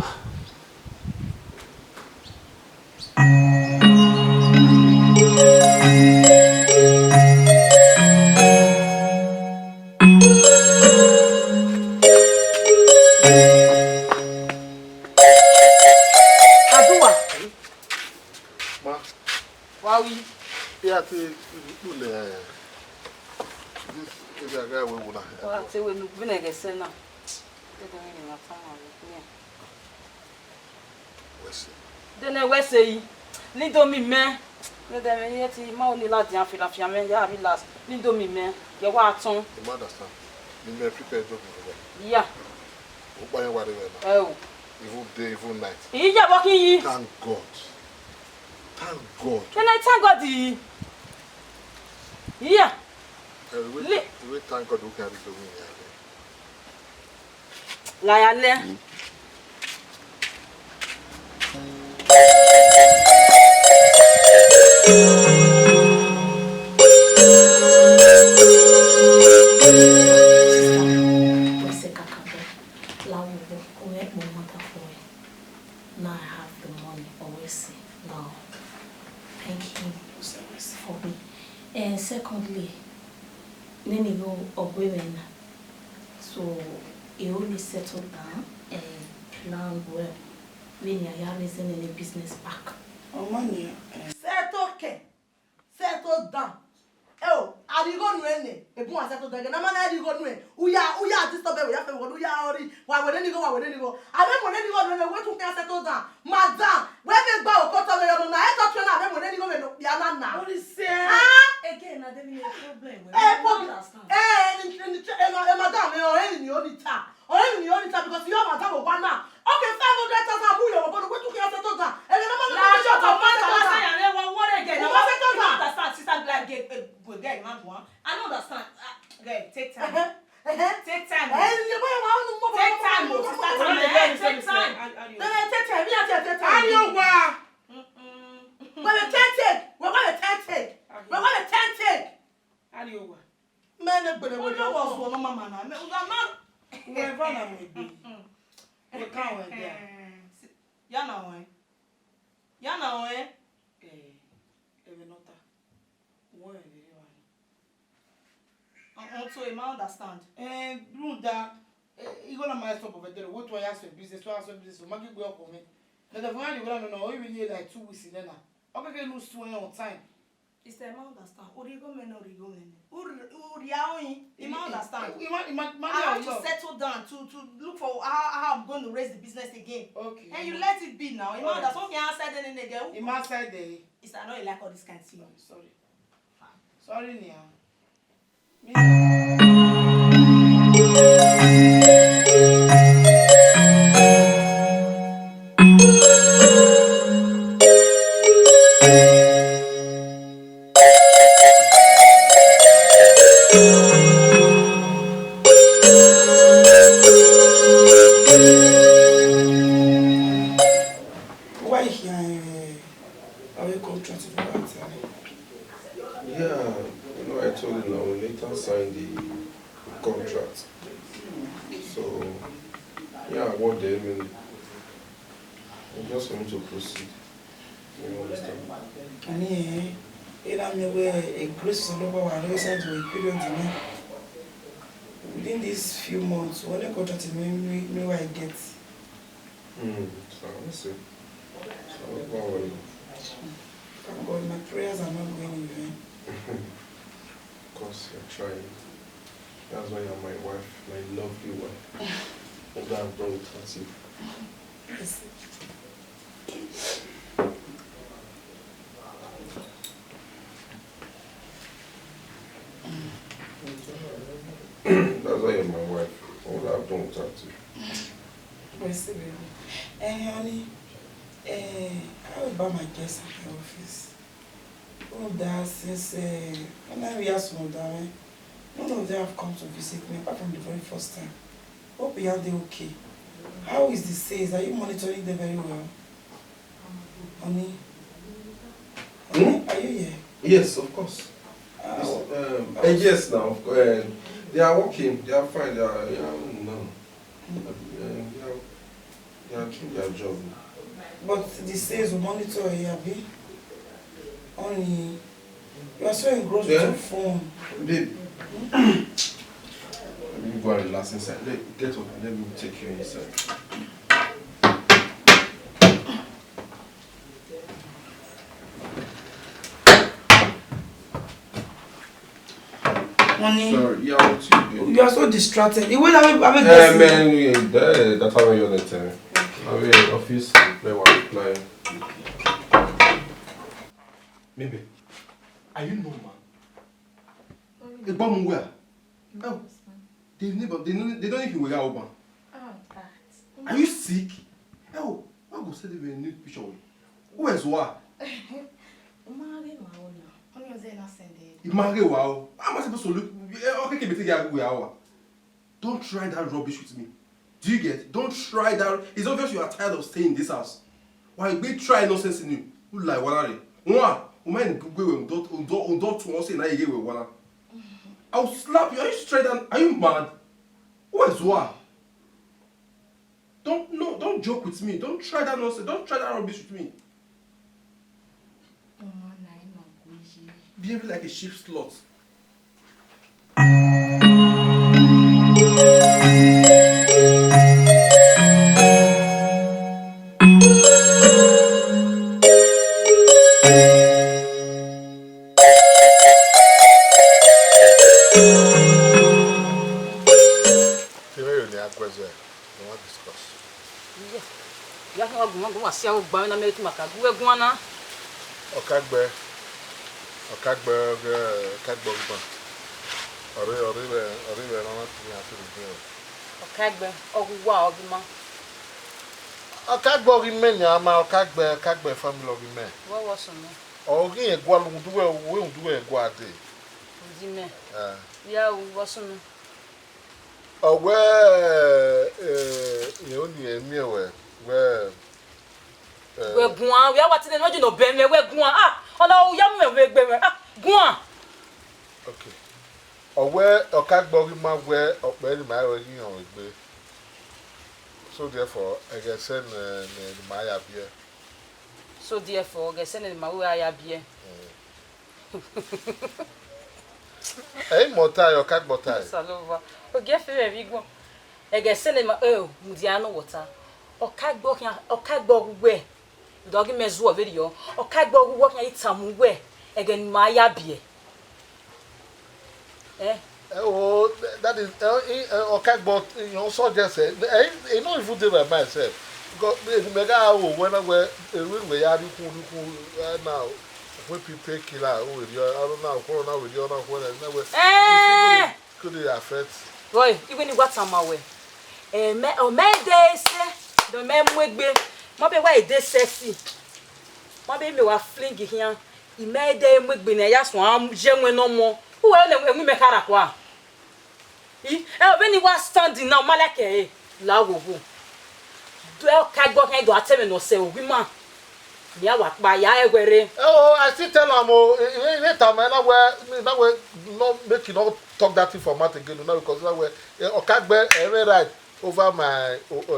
Ah. Adua. Ma. Wa wi. Ya te kpule, eh, this area guy we wuna. Wa te we nu vine ghe sẹ na. Te do ni ma tama we. Wẹ sẹ. Dene wẹ sẹ yi. Ni do mi mẹ. Ne dẹ mẹ ye ti ma oni ladian filafian mẹ ya relax. Ni do mi mẹ. Ye wa tọn. You understand? Mi mẹ prepare job for that. Yeah. Ukpa yan wa de na. Ẹ o. Even day, even night. Iye vbọ khin yi. Thank God. Thank God. Can I thank God? Yeah. Eh, we, we thank God we can do it. La ya lẹ. Sister, wẹ sẹ kakabọ, la vbe obọ, ọ ghẹ kpọ mata fo wẹ. Now I have the money, always say, now, thank him for me. And secondly, nene igho ọ gu mwẹ na. So, He only settle down and plan well. Vbene a ya rhie zẹ nene business back. Ọma nian, eh. Settle kẹ, settle down. Eo, a rhie igho nuẹn nẹ, ebu wa settle down. Ẹghẹ ne a ma na rhie igho nuẹn, u ya, u ya disturb ẹre, u ya fẹ vbe igho, u ya ọrri, wa wẹ nene igho, wa wẹ nene igho. A vbe mu nene igho nuẹn nẹ, wẹ te u khian settle down. Madam, wẹ vbe gba okotọ vbe ọmọ na, e tọ tuẹ na, a vbe mu nene igho vbe ne okpia na na. What is it? Ah! Again, na dey be a problem. Eh, problem. Understand. Eh, ni, ni, eh, ma-, eh, madam, eh, ọrẹre ni o ni ta. Ọrẹre ni o ni ta because your madam owa na. Okay, five hundred thousand, mu yo, but wẹ te u khian settle down. Ẹghẹ ne a ma na, na shut up, man, settle down. Say, I want again. Wẹ settle down. Understand, sister, like, eh, eh, go there, man, go on. I don't understand. Ah, girl, take time. Uh-huh. Uh-huh. Take time. Eh, you buy one more. Take time, oh, sister, take time. Eh, take time. Eh, take time. Me, I take, take time. Ariowa. Mm-mm. Wẹ vbe ten take. Wẹ, wẹ vbe ten take. Wẹ, wẹ vbe ten take. Ariowa. Mẹ ne gbele wẹ, ọmọ ọmọ ọmọ mama na. Mẹ, u da ma. Wẹ va na mu egbe. Mm-mm. Wẹ ka wẹ dia. Ya na wẹ. Ya na wẹ. Eh, ẹmwẹ ne ọ ta. Wẹ rhie wa ni. Uncle, I ma understand. Eh, rhunmwuda, eh, igho na ma stop over there. Wẹ te u ya sẹ business, u ya sẹ business, u ma gie egbe ọkọ mwẹ. Dada fun gha rhie igho na nọ, ọ i vbe ye like two weeks nẹ na. Ọ keke ne u suẹn on time. Sister, I ma understand. Origho mwẹ nẹ, origho mwẹ nẹ. U r-, u rhia oyin. I ma understand. I ma, I ma, I ma, I have to settle down to, to look for how, how I'm going to raise the business again. Okay. And you let it be now. I ma understand. Something outside the nene girl. I ma outside there. Sister, I no like all this kind thing. Sorry. Sorry, nia. Why he, uh, our contract for that time? Yeah, you know, I told you now, we later signed the contract. So, yeah, what the mean? I just want to proceed. You understand? Ani, eh, ena mi we a grace of Osanobua wa rre side we period ni. Within these few months, when the contract me, me, me, I get. Hmm, so I see. So, don't worry. Thank God, my prayers are not going in vain. Of course, you're trying. That's why you're my wife, my lovely wife. What I've done without you. Yes. That's why you're my wife. What would I have done without you? Mercy, baby. Eh, honey, eh, how about my guests at the office? Oh, that since, eh, when I realized some of them, eh, none of them have come to visit me apart from the very first time. Hope you are they okay. How is the sales? Are you monitoring them very well? Honey? Hmm? Are you here? Yes, of course. Ah, it's, um, eh, yes, now, of course, eh, they are working, they are fine, they are, yeah, no. Eh, they are, they are doing their job. But the sales will monitor here, abi? Honey, you are so engrossed with your phone. Babe, let me go and relax inside. Let, get up, let me take you inside. Honey, sorry, yeah, what you do? You are so distracted. The way that I, I Eh, man, yeah, that, that's how you understand. I mean, office, play one, play. Maybe. Are you normal? Egba mu where? Oh, they never, they no, they don't even wear oban. Ah, that. Are you sick? Oh, I go send them a new picture. Who is what? Umage ma o na. Only Ozzy na send it. Image wa o. How am I supposed to look? Eh, okay, can be take away our. Don't try that rubbish with me. Do you get? Don't try that. It's obvious you are tired of staying in this house. Why we try nonsense in you? Who lie? What are you? One, woman, we don't, we don't, we don't want to say now you get one. I'll slap you. Are you straight? And are you mad? Who is what? Don't, no, don't joke with me. Don't try that nonsense. Don't try that rubbish with me. Ọmọ na ẹ ma gbe ye. Behave like a sheep slut. Iye, ya khan wa gu mwa gu wa si aro gba na mẹ tu ma ka gu wẹ guan na. Ọkagbẹ, ọkagbẹ ọghe, ọkagbẹ ọghe ma. Ọre, ọre vbe, ọre vbe rọnrọn ti yan fi rhie. Ọkagbẹ ọghe uwa ọghe ma. Ọkagbẹ ọghe mẹ nian ma, ọkagbẹ, ọkagbẹ family ọghe mẹ. Wẹ wọ sunu. Ọ ghi rẹn gualọ rhunmwuda uwẹ, uwẹ rhunmwuda uwẹ rẹn gua dee. Udi mẹ. Eh. Ya ru vbọ sunu. Ọ wẹ, eh, irẹn oni ẹ miẹn wẹ, wẹ, eh, wẹ guan, wẹ a wa tine ne ọ je ne ọ bẹ mwẹ, wẹ guan. Ah, ọ na u ya mu mwẹ vbe egbe mwẹ. Ah, guan. Okay. Ọ wẹ ọkagbọ ghi ma wẹ ọkpẹ ne ima rẹn ghi họn egbe. So therefore, ẹghẹ sẹ ne, ne, ne ima ya biẹ. So therefore, ẹghẹ sẹ ne ima wẹ a ya biẹ. Mm. Ẹ i mọ ọta, ọkagbọ ọta. Salova. Ogie fe mwẹ vbe igbọn. Ẹghẹ sẹ ne ima, eh, mudia ne ọ wọta. Ọkagbọ khian, ọkagbọ ghu wẹ. Dọghe mẹ zuọ vberriọ. Ọkagbọ ghu wẹ khian i tama uwẹ. Ẹghẹ ne ima ya biẹ. Eh? Eh, oh, that is, eh, eh, eh, ọkagbọ, eh, ọ suggest, eh, eh, e no even dey my mind sef. Because, eh, mẹ gha ro wẹ na wẹ, eh, erriọ wẹ ya rhie ukhun, rhie ukhun, eh, na, wẹ people killer, oh, erriọ, I don't know, ọkhọrọ na, erriọ na, ọkhọrọ na, na wẹ, eh, could it affect? Boy, even if what am I wẹ? Eh, mẹ, ọ mẹ de sẹ, do mẹ mu egbe, ma be wa de sẹ si. Ma be mẹ wa fling khian. I mẹ de mu egbe ne ya suẹn ye ẹwẹn ne ọ mọ. Uwẹ ne ẹwẹn mẹ khara kua. I, ẹ, vbene I wa standing now, ma like ẹre, la wo wo. Do ẹ ka gbe ọkhan do a te mwẹ ne ọ sẹ oghi ima. Mẹ a wa kpa ya ẹguẹ rre. Oh, I still tell am o, I, I, I tama na wẹ, na wẹ, no make you no talk that thing for mouth again, na because na wẹ, eh, Ọkagbẹ, eh, right over my, oh, uh,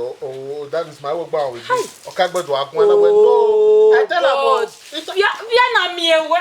oh, oh, that is my own bound with me. Hi. Ọkagbẹ do a guan na wẹ, no. I tell am o. God. It, via, via na mi ewe.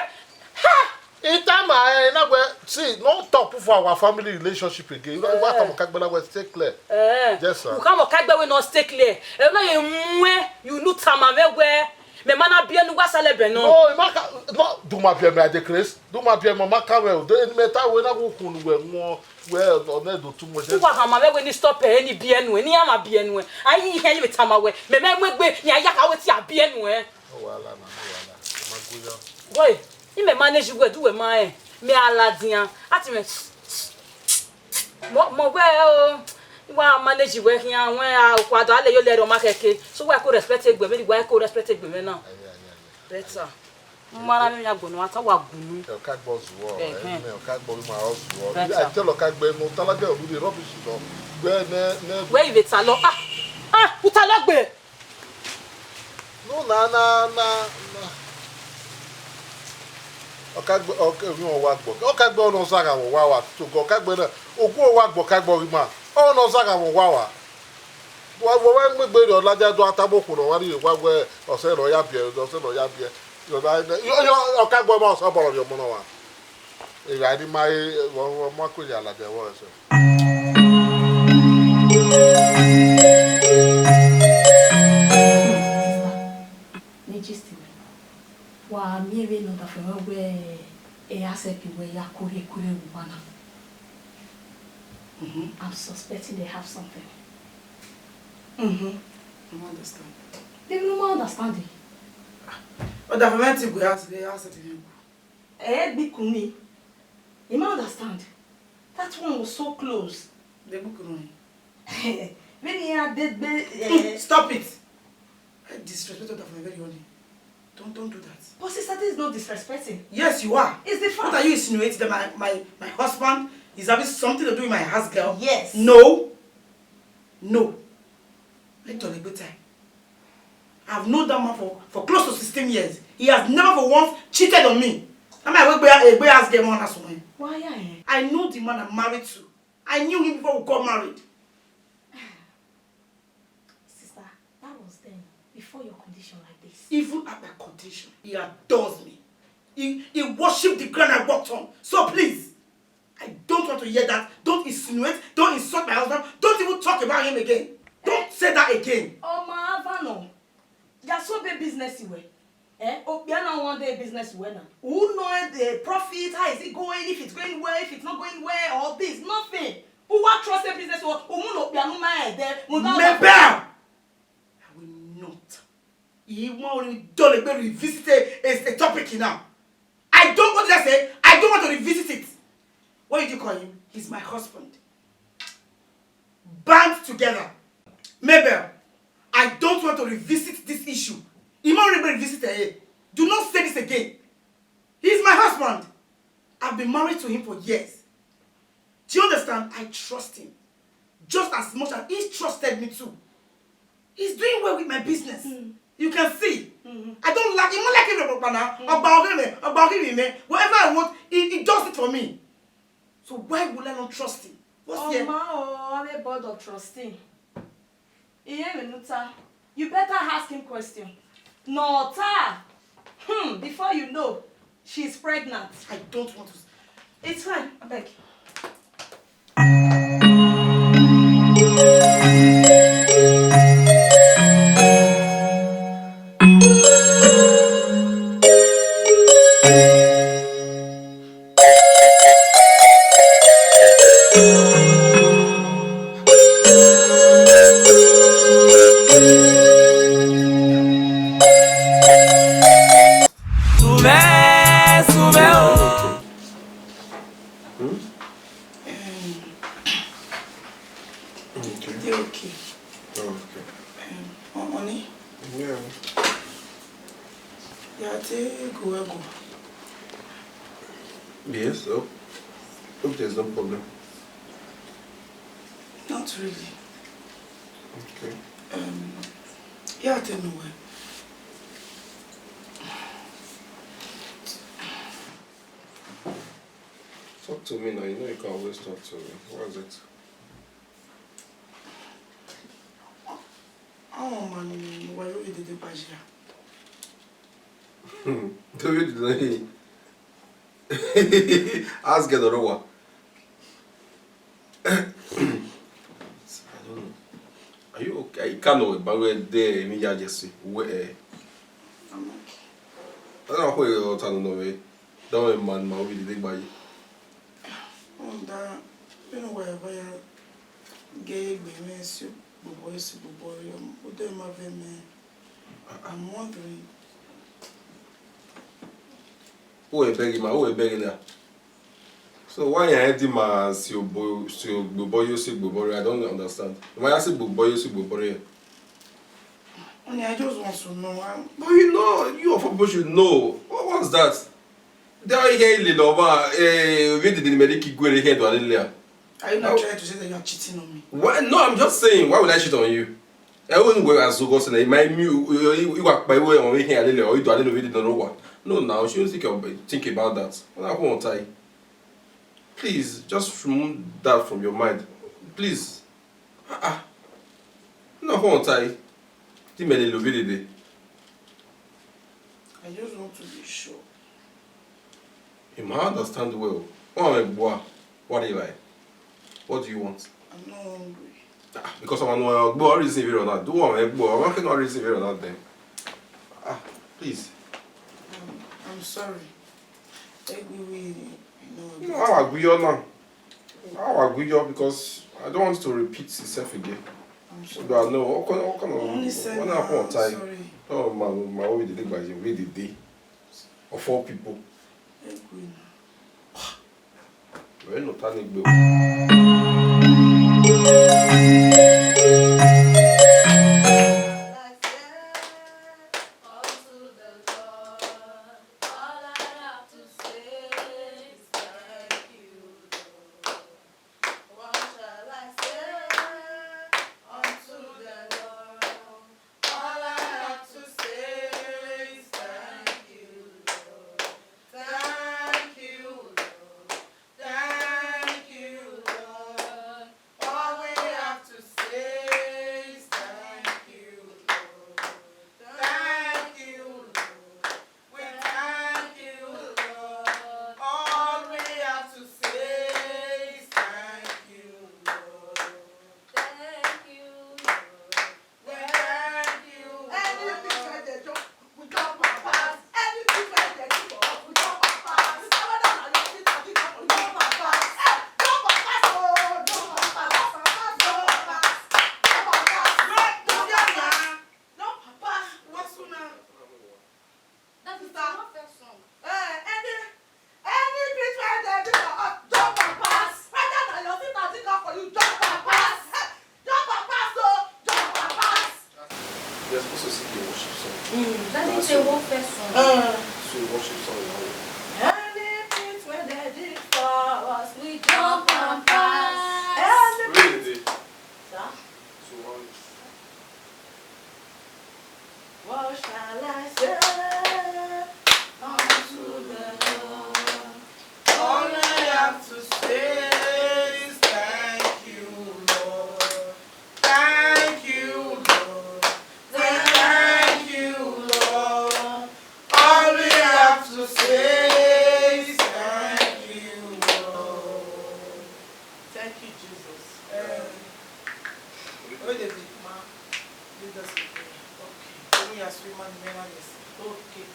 Ha! It time I na wẹ, see, no talk for our family relationship again. You know, eh, what Ọkagbẹ na wẹ, stay clear. Eh. Yes, sir. You come Ọkagbẹ we no stay clear. E no ye mwe, you no tama me wẹ. Mẹ ma na biẹ ne uwa sẹ lẹbẹ nọ. No, ima ka, no, do ma biẹ mẹ, I dey craze. Do ma biẹ mẹ, ma ka wẹ o. De, mẹ ta wẹ na wu kun wẹ wọn, wẹ ọ nẹ do too much. Uwa hama mwẹ wẹ ne I stop ẹ, ne I biẹ nuẹn, ne I hama biẹ nuẹn. Ayi, ihe ye vbe tama wẹ. Mẹ mẹ mu egbe, ne I ya ka wẹ te a biẹ nuẹn. No wahala na, no wahala. Ma gu ya. Boy, imẹ manage wẹ, do wẹ ma rẹn. Mẹ a ladian. A ti mẹ. Mọ, mọ wẹ o, I wa manage wẹ khian, wẹ a, okhuo a do a le yo lẹrẹ ọma khẹke. So wẹ ko respect egbe mwẹ, wẹ ko respect egbe mwẹ na. Aye, aye, aye. Better. Mara mi ya gbọnọ, a ta wa gbunu. Ẹ, Ọkagbẹ zuọ, ẹ, ẹhẹn, mẹ Ọkagbẹ ma ọ zuọ. Better. I tell Ọkagbẹ no, talaga ọdún de rubbish lọ. Gbẹ nẹ, nẹ. Wẹ I vbe ta lọ. Ah, ah, u ta lọ gbe. No, na, na, na, na. Ọkagbẹ, Ọkagbẹ, wa gbọ. Ọkagbẹ ọnọ zagha wọ wa wa to go. Ọkagbẹ na, ogun wa gbọ Ọkagbẹ ọghe ima. Ọnọ zagha wọ wa wa. Wa, wa, wa mu egbe rriọ ladian do a tama okhuo ne ọ wa rrie wa wẹ ọsẹ ne ọ ya biẹ, ọsẹ ne ọ ya biẹ. Yo, yo, Ọkagbẹ ma ọsẹ ọbọrọ rrie ọmọ nọ wa. Evbare ma re, ọ, ọ ma ku ya ladian vbọ ẹsẹ. Sister, ne gist me. Wa miẹn vbene ọdafẹn mwẹ wẹ, e accept wẹ ya kore kure vbe uwa na. Mhm. I'm suspecting they have something. Mhm. I don't understand. They don't understand it. Ọdafẹn mwẹ ti gu ya, ya accept him. Eh, bikun mi. You ma understand? That one was so close. They book me. Vbene iran degbe, eh, stop it. I disrespect Ọdafẹn very early. Don't, don't do that. But sister, this is not disrespecting. Yes, you are. It's the fact. What are you insinuating, that my, my, my husband is having something to do with my house girl? Yes. No. No. Let Olegbe tie. I've known that man for, for close to sixteen years. He has never for once cheated on me. Am I egbe, egbe house girl man as well? Why, eh? I know the man I'm married to. I knew him before we got married. Sister, that was then, before your condition like this. Even at my condition, he adores me. He, he worshipped the ground I walked on. So please, I don't want to hear that. Don't insinuate. Don't insult my husband. Don't even talk about him again. Don't say that again. Ọmọ Havana, that's so big business you were. Eh? Okpia na one day business wẹ na. Who know the profit? How is it going? If it's going well, if it's not going well, all this, nothing. Who wa trust the business? Who, who know okpia no ma ede? Mebel! He won't re-, don't let me revisit a, a, a topic now. I don't, what did I say? I don't want to revisit it. What did you call him? He's my husband. Band together. Mabel, I don't want to revisit this issue. He won't let me revisit it. Do not say this again. He's my husband. I've been married to him for years. Do you understand? I trust him just as much as he trusted me too. He's doing well with my business. Mm. You can see. Mm-hmm. I don't like him. I don't like him, Papa, now. Mm. Ọgba ọghe mwẹ, ọgba ọghe mwẹ, whatever I want, he, he does it for me. So why would I not trust him? What's here? Ọma o, I'm a board of trustee. Iye vbe ne u ta. You better ask him question. Nọ ta. Hmm, before you know, she's pregnant. I don't want to s- It's fine, I beg. Sumẹ, sumẹ o. Hmm? Um, okay. They okay. Oh, okay. Um, honey? Yeah. Yeah, take go, go. Yes, hope, hope there's no problem. Not really. Okay. Um, yeah, tell me well. Talk to me now. You know you can always talk to me. What is it? Àwọn ọmọ ni mo wá lórí dédé pàṣẹ. Torí ìdílé yìí. Ask get ọ̀rọ̀ wa. I don't know. Are you okay? I can't know about where there any ya Jesse. Where? I'm okay. I don't know where you are. Don't man ma obi dede gbaye. Ọmọ da, bene uwa ya vbe ya gie egbe mwẹ si ogbobọ, si ogbobọ rre, ọ dẹ ma vẹ mẹ. I'm wondering. Who e beg him? Who e beg him now? So why you had him, uh, si obo, si ogbobọ yo, si ogbobọ rre? I don't understand. Why you say ogbobọ yo, si ogbobọ rre? Honey, I just want to know. Um, but you know, you of all people should know. What was that? That he lele over, eh, we did the medic go ahead to Adelia. Are you not trying to say that you are cheating on me? Why? No, I'm just saying, why would I cheat on you? Ẹ wo ni wẹ gha zẹ ọghe ọse na, ima emiu, I wa kpa iwe ọmọ vbe khian lele, ọ i do a lele ovbi dede ne ọ rre owa. No, now, you shouldn't think of, think about that. Ọ na khuọnmwi ọta ẹre. Please, just remove that from your mind. Please. Ah, ah. Ọ na khuọnmwi ọta ẹre. Te imẹ lele ovbi dede. I just want to be sure. You might understand well. What am I, what do you like? What do you want? I'm not hungry. Ah, because I'm not hungry. What reason if you're not? Do what I'm hungry. I'm not reason if you're not then. Ah, please. I'm, I'm sorry. Egbe we, you know, No, I will agree on now. I will agree on because I don't want to repeat itself again. I'm sorry. But no, what kind, what kind of, Only say what kind of now, time? Sorry. Oh, my, my, what we did by you, we did day. Of all people. Egbe na. Wẹ ne ọta ni gbe o. What shall I say unto the Lord? All I have to say is thank you, Lord. Thank you, Lord. Thank you, Lord. All we have to You're supposed to sing the worship song. Mm, that is a warfare song. Uh, so worship song is how you. Anything when they did for us, we jump and pass. Really? Sir? So how you? What shall I say unto the Lord? All I have to say is thank you, Lord. Thank you, Lord. Thank you, Lord. All we have to say is thank you, Lord. Thank you, Jesus. Eh, where they be? Ma, lead us in prayer. Okay. Omi ya sweet man, the man is. Okay.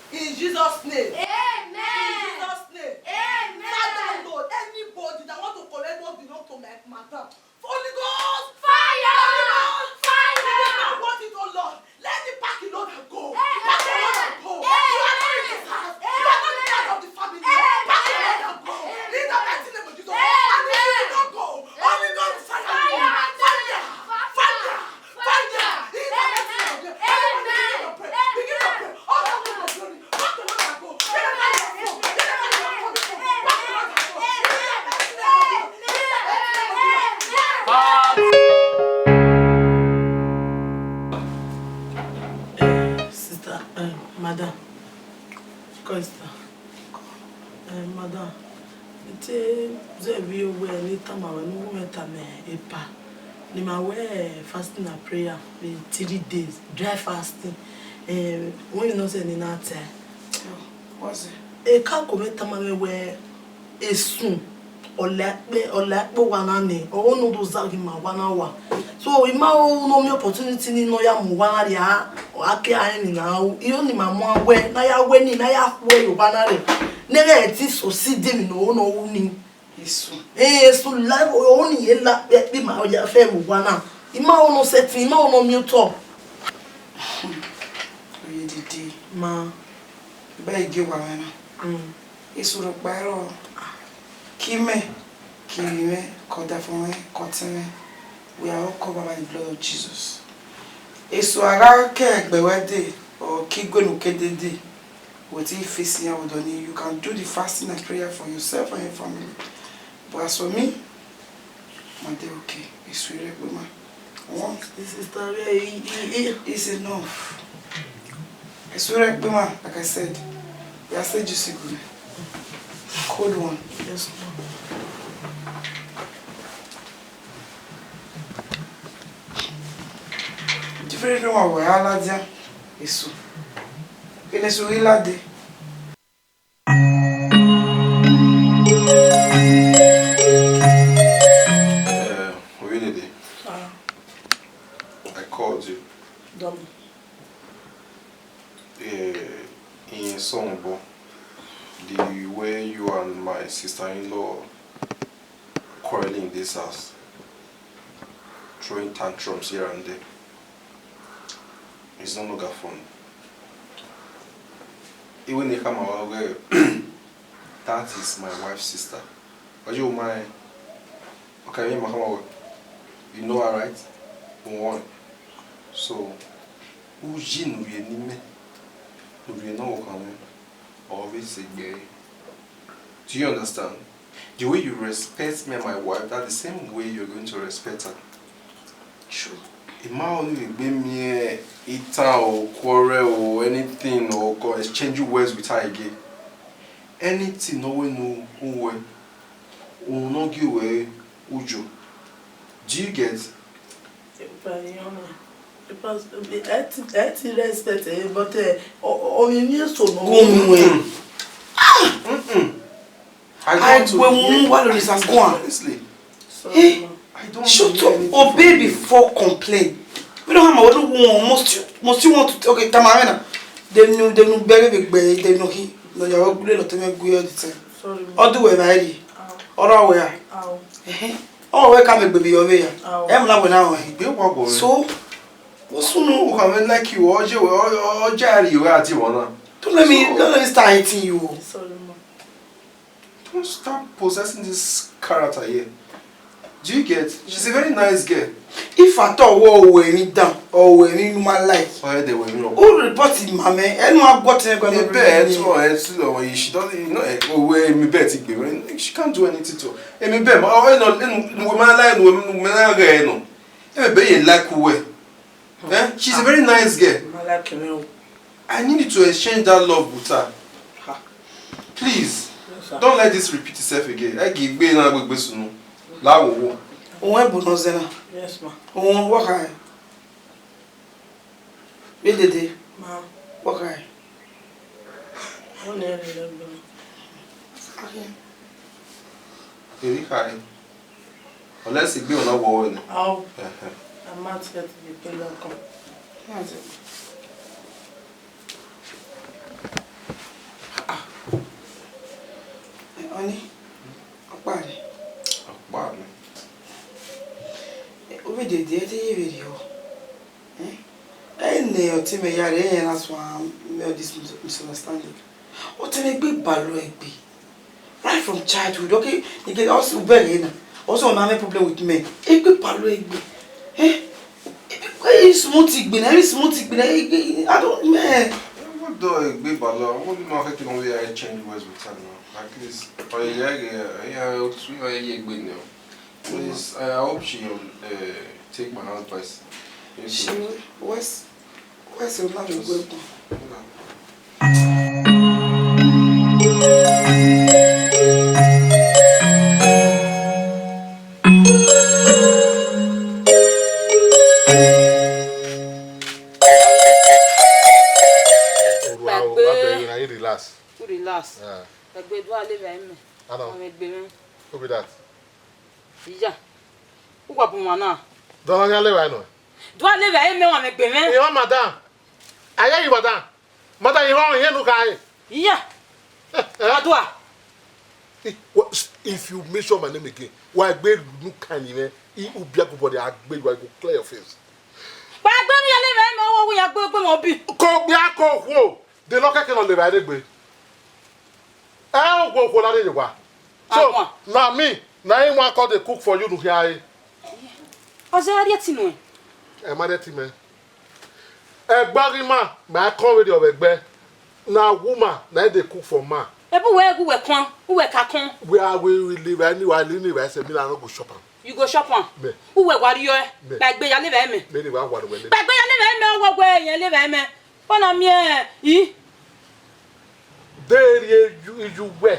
In Jesus' name. Amen. In Jesus' name. Amen. Father, Lord, anybody that want to collect what belong to my madam, Holy Ghost! Fire! Holy Ghost! Fire! Begin to want it, oh Lord. Let the pack alone and go. Amen. Pack alone and go. Amen. You are not in this house. You are not the part of the family. Amen. Pack alone and go. In the mighty name of Jesus. Amen. And if you do not go, Holy Ghost, fire! Fire! Fire! Fire! Fire! In the mighty name of Jesus. Everybody begin to pray. Begin to pray. All the glory. Eh, sister, eh, madam. Come, sister. Eh, madam, I te zẹ vbe owẹ ne I tama ruẹ ne u gu mwẹ tama epa, ne ima wẹ fasting and prayer vbe three days, dry fasting. Eh, wẹ emwi nọ sẹ ne I na ta ẹe. What's it? Eka ko mwẹ tama mwẹ wẹ, esun, ọ la ẹkpo, ọ la ẹkpo owa na nẹ, ọ ho ne ọ do zaghi ma owa na wa. So, I ma ho ne ọ miẹn opportunity ni ne ọ ya mu owa na rria, ọ gha ke a rẹn emwi ne a ru. I ho ne ima mu a wẹ, ne a ya wẹ ni, ne a ya khuẹ ye owa na rre, ne ghẹ ẹtin succeed emwi ne ọ ho ne ọ ru ni. Esu. Eh, esu la, ọ ho ne irẹn la ẹkpo ima ya fẹ vbe owa na. I ma ho ne ọ sẹtin, I ma ho ne ọ miẹn otọ. Oye dede. Ma. Ba gie owa mwẹ na. Mm. Esu rhọkpa ẹrọ, ke imẹ, ke ivbi mwẹ, ke ọdafẹn mwẹ, ke ọtẹn mwẹ, we are all covered by the blood of Jesus. Esu a gha ke ẹgbẹ wẹ dee, or ke igue ne u ke dee dee, wẹ te face iran vbe odọ nii, you can do the fasting and prayer for yourself and your family. But as for me, ma dey okay. Esu rre ẹkpo ima. One. This is the way he, he, he. It's enough. Esu rre ẹkpo ima, like I said. Ya say juicy good. Cold one. Yes, ma'am. Different one, we are ladian. Esu. Kene esu ghi lade. Uh, Oyedede, ah. I called you. Dọmọ. Uh, in some, but the way you and my sister-in-law quarreling in this house, throwing tantrums here and there, it's no longer fun. Even if I'm aware, that is my wife's sister. Are you mine? Okay, me, my, you know her, right? One. So, uji ne u rhie ne imẹ, ne u rhie ne ọvbokhan mwẹ, ọ vbe sẹ egbe ẹre. Do you understand? The way you respect me and my wife, that's the same way you're going to respect her. True. I ma only be me itan or quarrel or anything or co-, exchange words with her again. Anything no way no way. Unu no give way ujo. Do you get? Epa, I ti, I ti respect, eh, but, eh, o, o, o, mi ni eso no. Go mu ẹ. Mm-mm. I don't want to hear. Wẹ mu wa lori sa go on. Honestly. Sorry, ma. I don't want to hear anything from you. Shut up. Obey before complain. We don't have my, we don't want, must you, must you want to, okay, tamam na. Dem nu, dem nu bẹghe vbe gbe, dem nu hi. No, ya wa gule lo teme gbe all the time. Sorry, ma. Ọdọ wẹ ma ri. Ow. Ọrọ wẹ a. Ow. Ehe. Ọ wẹ ka mẹ gbe bi yọ vbe ya. Ow. Em na wẹ na wẹ. Igbe wa bọ. So, what's no? Who can like you? Oje, oje, oje, you are the one. Don't let me, don't let me start hating you. Sorry, ma. Don't start possessing this character here. Do you get? She's a very nice girl. If at all, wọ wẹ emwi dan, or wẹ emwi ne u ma like, ọ de wẹ emwi rọ. Who report it, ma mẹ? Ẹ nu a gbọ tẹ gua. Ebe ẹ tọ ẹ tọ lọ, she don't, you know, eh, o wẹ emwi bẹẹ ti gbe. She can't do anything to. Emwi bẹẹ, ma, ọ, ẹ nọ, ẹ nu, nu wẹ ma like, nu wẹ, nu wẹ ma like ẹ nọ. Ebe ye like wẹ. Eh? She's a very nice girl. Ma like him o. I need you to exchange that love with her. Ha. Please, yes, sir. Don't let this repeat itself again. Ẹ ghi gbe na gbegbe sunu. La wo wo. Owẹn bu nọ zẹ na. Yes, ma. Owẹn, wọ kha. Vbe dede. Ma. Wọ kha. Wọ nẹ rẹ lẹ gbẹ. Okay. Eri kha re. Unless igbe ọna wọ wẹ nọ. Ao. Ẹhẹn. A ma tiẹ te gbe lọkọ. Ọni, ọkpa rẹ. Ọkpa rẹ. Ovbi dede, ẹ te ye vberriọ. Eh? Ẹ ne ọtẹn mwẹ ya rre, ẹ rẹn na suẹn mẹ all this mis-, misunderstanding. Ọtẹn mwẹ egbe balọ egbe. Right from childhood, okay? Nigga, also very na. Also, na have problem with men. Egbe balọ egbe. Eh? Egbe smooth igbe na, egbe smooth igbe na. Egbe, I don't, man. What do egbe balọ? What do you know? I can only change words with time now. At least, oh yeah, yeah, yeah. What we are here egbe now. Please, I hope she will, uh, take my advice. Yes, she sir. Will. Wes-, Wes will not regret. Gbàgbé. Relax. Relax. Yeah. Gbàgbé, do a levba ẹmwẹ. I know. Ọmọ egbe mwẹ. Who be that? Iya. Uwa bu wan na. Dọlọ yan levba nọ. Do a levba ẹmwẹ, wa mwẹ egbe mwẹ. Iran madam. Aye yi madam. Madam, iran iran nu kha e. Iya. Eh, eh. Adua. If, if you mention my name again, wa gbe nu kan ni mwẹ. I u bia good body, I gbe you, I go clear your face. Wa gbe mi ya levba ẹmwẹ, owo wu ya gbe gbe mẹ obi. Ko bia ko wo. De nọ kẹkẹ nọ levba ẹre gbe. Ẹ okhuo okhuo na rre ye owa. So, na me, na I wan come dey cook for you nu hia re. Ọ zẹ rhie ẹtin nuẹn. Ẹ ma rhie ẹtin mẹ. Ẹgbẹe ghi ma, mẹ a kọn vberriọ vbe ẹgbẹe. Na woman, na I dey cook for man. Ebe uwẹ ghe uwẹ kọn, uwẹ ka kọn. Wẹ a wẹ levba ni, wa le ni vbe ẹse, mi na no go chop am. You go chop am. Mẹ. Uwẹ wa rriọ ẹ. Mẹ. Kpaegbe ya levba ẹmwẹ. Mẹ ni wa wa wẹ le. Kpaegbe ya levba ẹmwẹ, ọwọ wẹ yẹn levba ẹmwẹ. Ọna miẹn, i. De rhie iye uwẹ,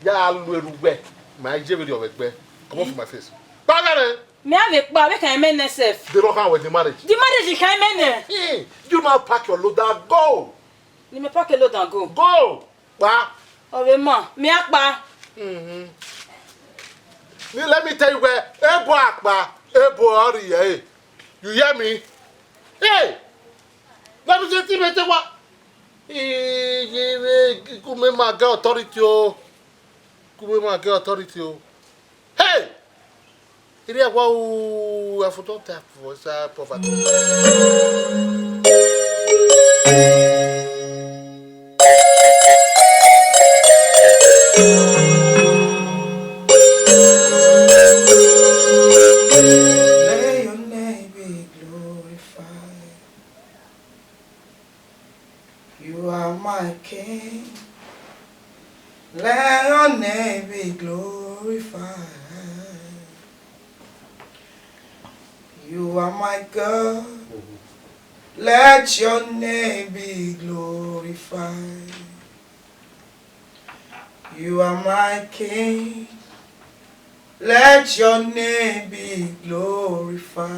ya lu erha uwẹ, ma je vberriọ vbe ẹgbẹe. Come off my face. Kpa gha rre. Mẹ a vbe kpa, vbe khan mẹ nẹ sef. De nọ khan wẹ the marriage. The marriage khan mẹ nẹ. Hmm, you now pack your load and go. Ne imẹ pack load and go. Go. Kpa. Ọ vbe ma, mẹ a kpa. Mhm. Ni let me tell you where, ebo akpa, ebo ọ rhie ẹre. You hear me? Hey! Let me say, ti mẹ te wa. Iye vbe, ku mẹ ma get authority o. Ku mẹ ma get authority o. Hey! Iri ẹwa u, I for don tap for inside poverty. Let your name be glorified. You are my king. Let your name be glorified. You are my God. Let your name be glorified. You are my king. Let your name be glorified.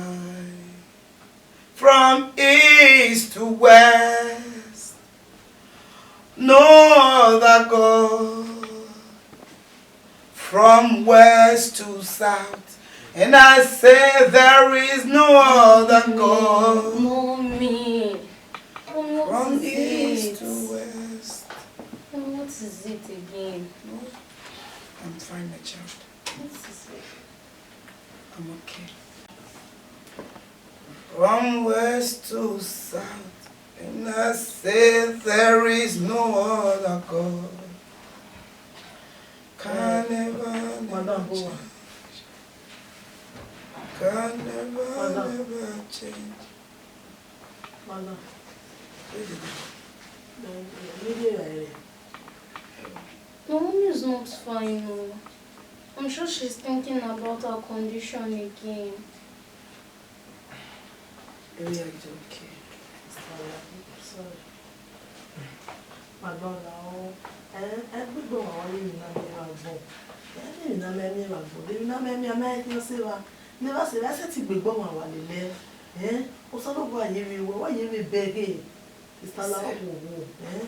From east to west, no other God. From west to south, and I say there is no other God. Mommy, what is it? From east to west. Mommy, what is it again? No, I'm fine, my child. What is it? I'm okay. From west to south, and I say there is no other God. Can never, never change. Can never, Madam. Never change. Madam. Where did you go? Maybe I Mommy is not fine. Oh. I'm sure she's thinking about her condition again. Maybe I don't care. Sorry. Sorry. Madam, lahọ, eh, eh, gbegbe wa wa ye emwi na miẹn vbe agbọn. Eh, emwi na mẹ miẹn vbe agbọn. Emwi na mẹ miẹn, a ma he khian sẹ evba. Ne evba sẹ evba, ẹ sẹtin gbegbe wa wa lele. Eh, Osanobua ye vbe wẹ, wa ye vbe bẹghe. Sister, lahọ, wo, wo, eh?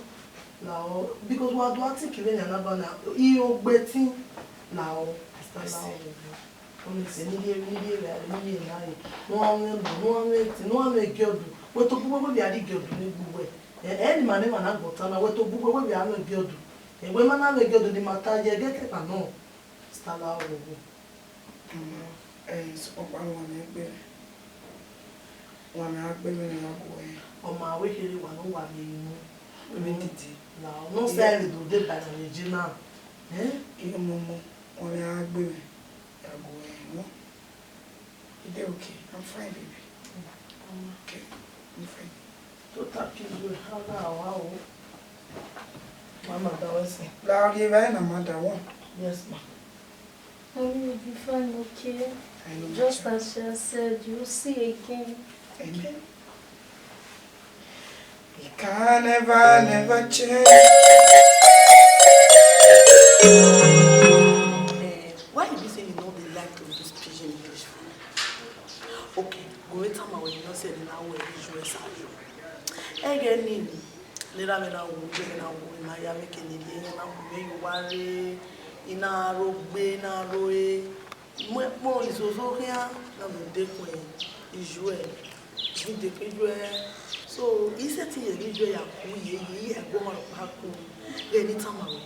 Lahọ, because wa do a think vbenian na ba na, I ogbe tin, lahọ, sister, lahọ, wo, wo. Honestly, ne I rhie, ne I rhie vbe are, ne I rhie na re. Ne uwa mwẹ ebo, ne uwa mwẹ ẹtin, ne uwa mwẹ igiọdu. Wẹ tobọ uwẹ wẹ vbe a rrie igiọdu ne egbe uwẹ. Eh, ẹ ne ima ne emwa na gbọta na, wẹ tobọ uwẹ wẹ vbe a mwẹ igiọdu. Eh, wẹ ma na mwẹ igiọdu ne ima ta ye ẹghẹ kẹkan nọ. Sister, lahọ, wo, wo. Mama, eh, sokpan wa mwẹ gbe mwẹ. Wa mwẹ gha gbe mwẹ ne I ya gu ẹre. Ọ ma wẹ kherhe wa ne uwa rhie unu. Vbe dede? Na, ọ nọ sẹ ẹre do deba na vbe je na. Eh? Iyo, momo, wa mwẹ gha gbe mwẹ ya gu ẹre. No? You dey okay? I'm fine, baby. Okay, I'm fine. Tota kizẹ, how na wa o? Mama, that was it. La, okay, very na, madam. Yes, ma. Mommy will be fine, okay? I know, just as she has said, you'll see again. Amen. He can never, never change. Eh, why you be say you no dey like to use pidgin English for me? Okay, go and tell my way, you know, say, now where is U S are you? Ẹghẹ nii, ne erha mwẹ na wu, ne erha mwẹ na wu, I ma ya mwẹ eke ne I rhie, iran na wu mwẹ ye owa rre, I na ro gbe, I na ro e. Mu, mu izozo khian, na vbe dekun ijuẹ, vbe dekun ijuẹ. So, I sẹtin ye vbe ijuẹ ya ku ye, ye, ye ẹgbẹe ọmwa rhọkpa ku, ghẹ ne I tama ruẹ.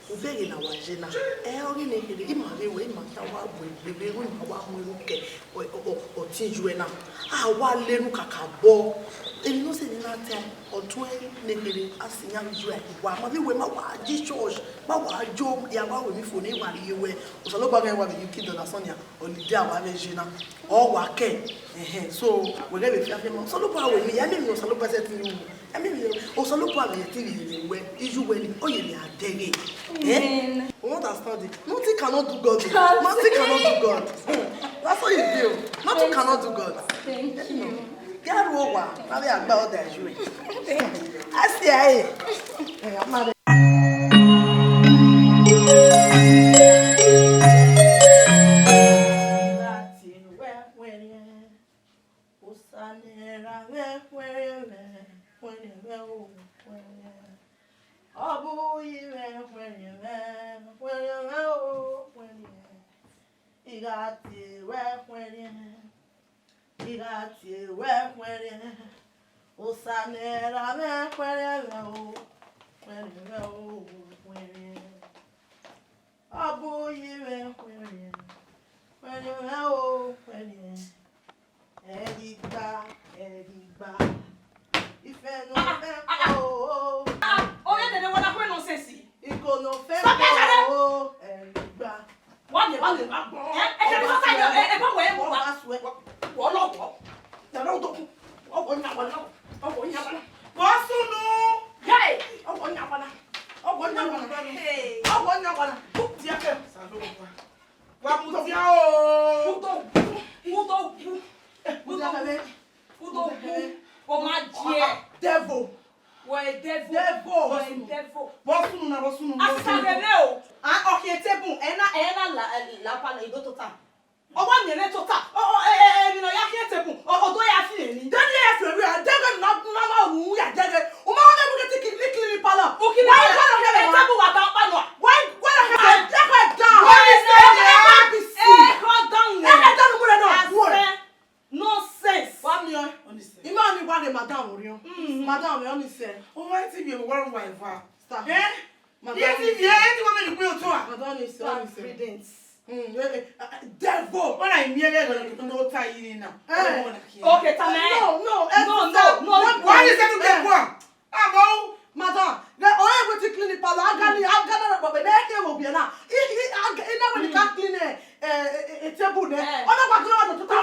Ubẹghe ne a wa ye na, ẹ ọghe ne kherhe, ima vbe wẹ, ima khian wa bu egbe vbe ru, ima wa mu eru ke ọ, ọ, ọ, ọtẹn ijuẹ na. A wa lenu kakabọ. Emwi ne ọ sẹ ne I na ta, ọtuẹn ne kherhe, a si iran vbe ijuẹ, wa ma vbe wẹ, ma wa je church, ma wa yo, ya wa wẹ emwi fo ne I wa rhie wẹ. Osanobua ghẹ wa vbe ye uki dọlọ asọn nia, holiday a wa vbe ye na. Ọ wa kẹ, ẹhẹn, so, wẹ ghẹ vbe fiafia ma. Osanobua wẹ emwi, ya miẹn emwi ne Osanobua sẹtin ru. Ẹ miẹn emwi, Osanobua vbe ẹtin vbe ye wẹ, iye uwẹ ni, ọ ye vbe a dẹghe. Eh? Amen. You understand it? Nothing cannot do God. Nothing cannot do God. Hmm. That's how you feel. Nothing cannot do God. Thank you. Get what? Now they are about that you. I see. I. Hey, I'm not. Osa ne erha mwẹ, khuẹrriẹ mwẹ, khuẹrriẹ mwẹ o, khuẹrriẹ. Ọ bu uyi mwẹ, khuẹrriẹ mwẹ, khuẹrriẹ mwẹ o, khuẹrriẹ. I gha tie ruẹ khuẹrriẹ, I gha tie ruẹ khuẹrriẹ. Osa ne erha mwẹ, khuẹrriẹ mwẹ o, khuẹrriẹ mwẹ o, khuẹrriẹ. Ọ bu uyi mwẹ, khuẹrriẹ, khuẹrriẹ mwẹ o, khuẹrriẹ. Ẹghẹ igba, ẹghẹ igba. Ifẹ ne ọ fẹ ko o. Ah, ah, oh, yeah, they don't wanna hear nonsense. Iko ne ọ fẹ ko o, ẹghẹ igba. Wọ́n lè, wọ́n lè máa gbọ́. Ẹ, ẹ, ẹ, ẹ, ẹ, ẹ, ẹ, ẹ, ẹ, ẹ, ẹ, ẹ, wọ́n lọ wọ́. Tẹ̀lé òdòkú. Ọwọ́ ní àwọn náà. Ọwọ́ ní àwọn náà. Bọ́ súnú. Hey! Ọwọ́ ní àwọn náà. Ọwọ́ ní àwọn náà. Hey! Ọwọ́ ní àwọn náà. Kú tiẹ̀ kẹ́. Wa mu dia o. Kudo gu, kudo gu, kudo gu, kudo gu. O ma jie. Devil. Wẹ devil. Devil. Wẹ devil. Bọ sunu na, bọ sunu. Asisa vbe vbe o. A, ọ khian table, ẹ na, ẹ na la, la pa na, I do tota. Ọ wa miẹn ẹmwẹ tota. Ọ, ọ, ẹ, ẹ, ẹ, emwi ne ọ ya khian table. Ọ, ọ do ya fi emwi. Dede ya fi emwi, a dede na, na, na, wu ya dede. U ma wa ne mu ke ti ki, ni clean pala. U ki. Why you wanna hear me? Table wa ta pa no. Why, why you have to echo down? What is that? A B C. Echo down. Echo down, mu na. Nonsense. Wa mi o. Ima ni wa re madam orion. Mm. Madam, we only say. O wa ti bi wa wa va. Stop. Eh? Madam. Ye ti bi, ye ti wa mi ni ku otu a. Madam, ni say, ni say. Prudence. Mm, eh, eh, uh, uh, devil. Ọ na imi ẹre lọ ni ta yi ni na. Eh. Okay, tama. No, no, eh, no, no, no. Why you say to get one? Abo, madam, the oil wey ti clean the parlour, agani, agani na bọbẹ na ke wo bi na. I, I, ag-, I na when you can clean eh, eh, eh, eh, table na. Eh. Ọ na wa clean all the total.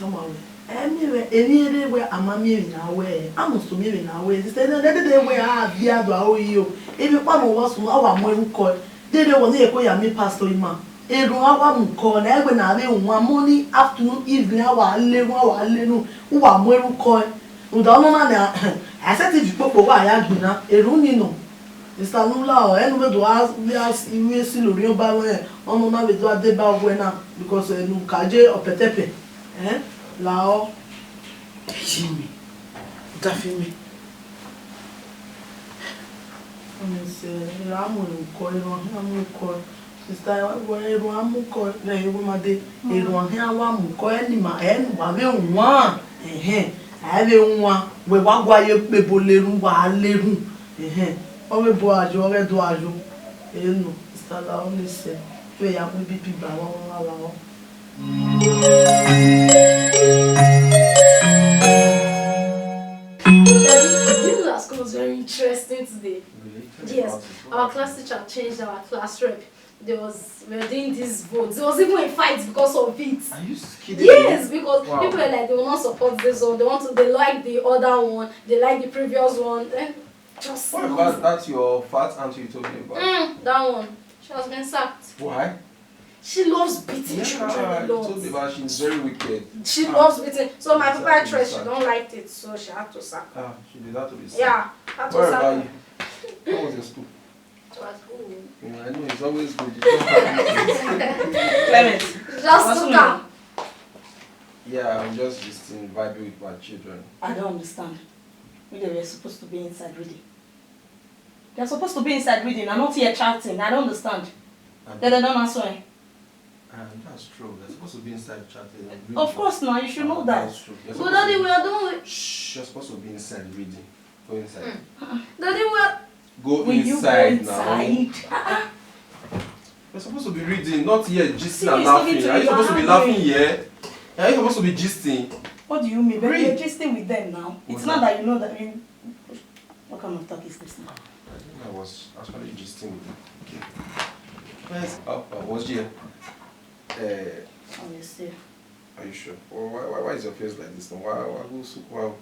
Tama wẹ, ẹ miẹn mwẹ, emwi rre wẹ a ma miẹn emwi na wẹ, a must miẹn emwi na wẹ, sista, ne dede wẹ a viọ aro yi o, emwi ọkpa ne ọ wa sunu, a wa mu ẹre ukọ, dede wẹ ne ẹ ko ya miẹn pastor ima, erhunmwu a wa mu ukọ, ne ẹ wẹ ne a vbe wan morning, afternoon, evening, a wa le erhunmwu, a wa le erhunmwu, u wa mu ẹre ukọ, rhunmwuda ọnọna nẹ, a sẹtin viọ ukpokpo, wa ya gbinna, erhunmwu ni nọ. Sista Lula, ọ, ẹnu vbe do a, vbe a si, vbe si lorriọn ba mwẹ, ọnọna vbe do a deba wẹ na, because, eh, ne u ka je ọpẹtẹpẹ, eh, lahọ. Jimmy, Dafimi. Ọni sẹ, erha mu ukọ, erha khian mu ukọ. Sista, wẹ erha mu ukọ, vbe ẹvbo ma de, erha khian wa mu ukọ, ẹni ma, ẹni wa vbe wan, ẹhẹn, a vbe wan, wẹ wa gua ye kpebo lerhunmwu, wa lerhunmwu, ẹhẹn, ọ vbe bu ayo, ọ ghẹ do ayo, enu, sista, lahọ, ọni sẹ, vbe ya mu ibibi ba wa wa wa wa. Daddy, do you know that school was very interesting today? Really? Tell me about it. Yes, our class teacher changed our class rep. There was, we were doing this vote. There was even a fight because of it. Are you s- kidding me? Yes, because Wow. people were like, they will not support this one. They want to, they like the other one. They like the previous one. And just What no. about that your fat auntie you told me about? Mm, that one. She has been sacked. Why? She loves beating Yeah, children a you told me lot. about she's very wicked. She Ah. loves beating. So my Exactly, papa tried, she sir. don't like it, so she had to sack her. Ah, she did that to be sacked. Yeah, had to Where sack about her. you? How was your school? It was good. Mm, I know, it's always good. You just have to Clement, just what's took wrong? Am. Yeah, I'm just gisting, vibing with my children. I don't understand. We were supposed to be inside reading. They're supposed to be inside reading and not here chatting. I don't understand. And then they don't answer. And that's true. They're supposed to be inside chatting and reading. Of course, now you should know that. That's true. But Daddy, we are doing. Shh, you're supposed to be inside reading. Go inside. Mm. Daddy, we are. Go inside now. Will you go inside? Uh-uh. You're supposed to be reading, not here gisting and laughing. Are you supposed to be laughing here? Are you supposed to be gisting? What do you mean? But you're gisting with them now. It's not that you know that you. What kind of talk is this now? I think I was actually gisting with him. Okay. First, uh, uh, was here. Uh, oh, yes, sir. Are you sure? Well, why, why, why is your face like this now? Why, why go so wow?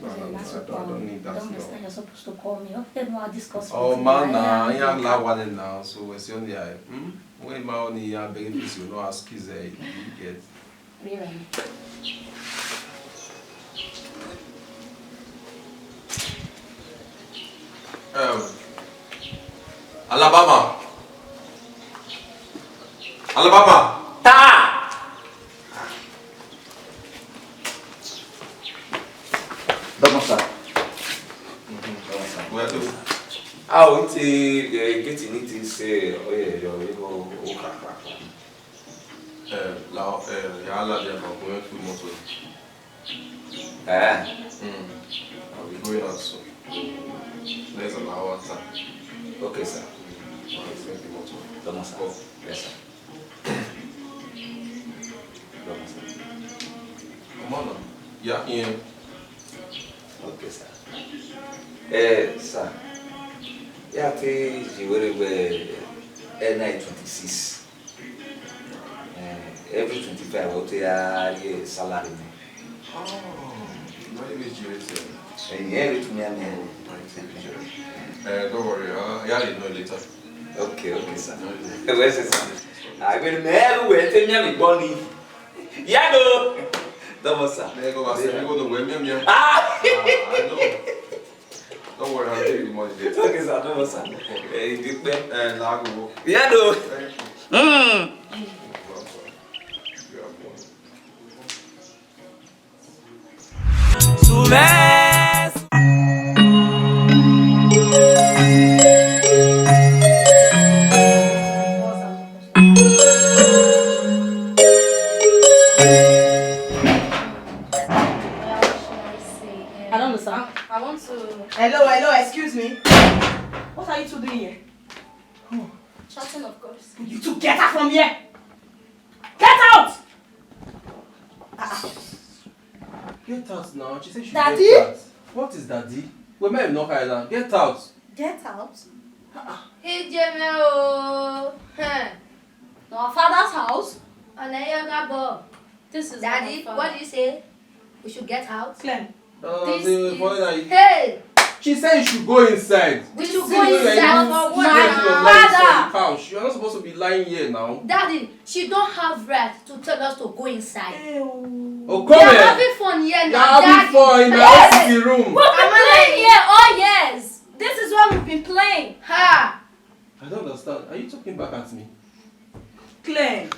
No, no, no, I don't, I don't need that. I don't understand. You're supposed to call me. Okay, no, I'll discuss with you. Oh, man, nah, yeah, la one now. So we're still there. Hmm? When my only, yeah, begging this, you know, ask kids, eh, you get. Um, Alabama. Alabama. Ta! Dọgbọn sa. Dọgbọn sa. Well, a o te, eh, gate ni te se, oh, yeah, yo, yo, oh, oh, kha, kha, kha. Eh, la, eh, ya la dia ka ko fi moto. Eh? Mm. I'll be going out soon. Let's allow our time. Okay, sir. I'll expect the motor. Come on, sir. Go. Yes, sir. Come on, sir. Come on now. Yeah, yeah. Okay, sir. Eh, sir. Yeah, I think you very well. N I twenty-six. Eh, every twenty-five, I want to hear salary me. Oh, very rich, you say. Eh, yeah, every to me, I mean. Oh, very rich. Eh, don't worry, uh, yeah, you know later. Okay, okay, sir. No, no. Where's it, sir? I will never tell me money. Yeah, no. Don't worry, sir. There you go, I said, you go to where me, me. Ah! Ah, I know. Don't worry, I'll give you the money later. Okay, sir, no, sir. No problem. Eh, you do, eh, la go. Yeah, no. Thank you. Mm. You are welcome. I don't understand. I, I want to. Hello, hello, excuse me. What are you two doing here? Chatting, of course. You two get her from here! Get out! Ah, ah. Get out now. She said she Daddy? Get out. What is daddy? We may not hide down. Get out. Get out? Ah, ah. Hey, Jemmy, oh. Hey. No, our father's house. And then you got Bob. This is Daddy, our father. What do you say? We should get out? Clem. Uh, this the is boy that you Hey! She said you should go inside. We should go inside for what? My father. Couch. You're not supposed to be lying here now. Daddy, she don't have right to tell us to go inside. Hey, oh. Oh, come here. You're having fun here now, Daddy. You're having fun in my office room. We've been playing here all years. This is what we've been playing. Ha! I don't understand. Are you talking back at me? Clem,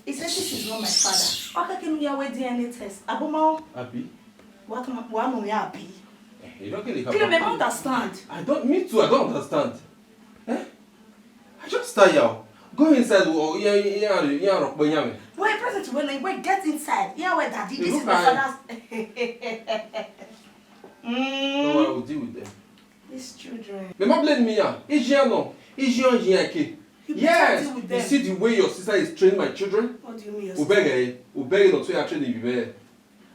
he said this is not my father. How can you wear D N A test? Aboma. Abi? What am I, what am I, Abi? Eh, you don't get it. Clem, I don't understand. I don't, me too, I don't understand. Eh? I just tire. Go inside, oh, yeah, yeah, yeah, yeah, rock, yeah, yeah. Wait, present, when, when get inside. Yeah, where daddy, this is my father's. Mm. No, I will deal with them. These children. Mẹ ma blame me, ah. Ijian nọ. Ijian, ijian eke. You better deal with them. Yes. You see the way your sister is training my children? What do you mean your sister? Obere, obere nọ to ya training you there.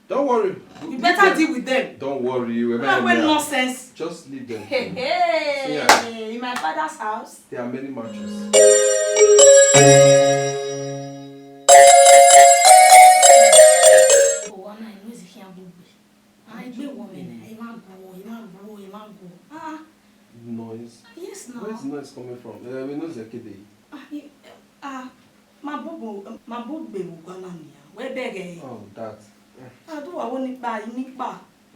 Don't worry. You better deal with them. Don't worry, we No, man, well, yeah. Nonsense. Just leave them. Hey, hey. See ya. In my father's house. There are many matches. Oh, I know it's here. Ah, egbe wọ mẹ nẹ, ẹ ma gu, ẹ ma gu, ẹ ma gu. Ah, Noise? Yes, now. Where is noise coming from? Eh, we know Zekede. Ah, he, ah, ma bobo, ma bogbe mu gua na nia. Wẹ bẹghe. Oh, that. Eh. Ah, do wa wo nipa, nipa.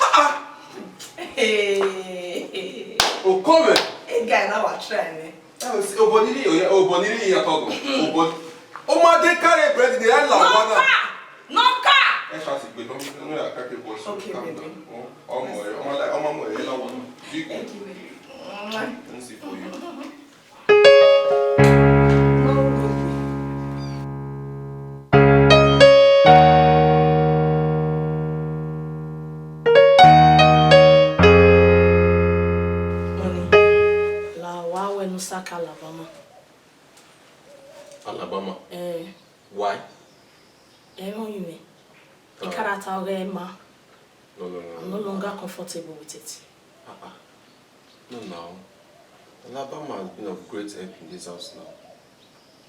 Ah, ah. Hey. Okove. Hey, guy, now I try, man. Eh, obọ ni rri, obọ ni rri ya tọdọ. Obọ. Ọ ma de carry bread ni, ẹ la wa na. Nọka! Nọka! Ẹ ṣa ti gbe, no, no, I can't keep voice. Okay, calm down. Ọmọ ẹ, ọmọ ẹ, ọmọ ẹ la wa na. Big one. Thank you, baby. Let me see for you. Ọni, la wa wẹ ne u saka Alabama. Alabama? Eh. Why? Ẹ i mwẹ orinmwi. Ah. Ikarata ọghe ma. No, no, no, I'm no, no no. longer comfortable with it. Ah, ah. No, now. Alabama has been of great help in this house now.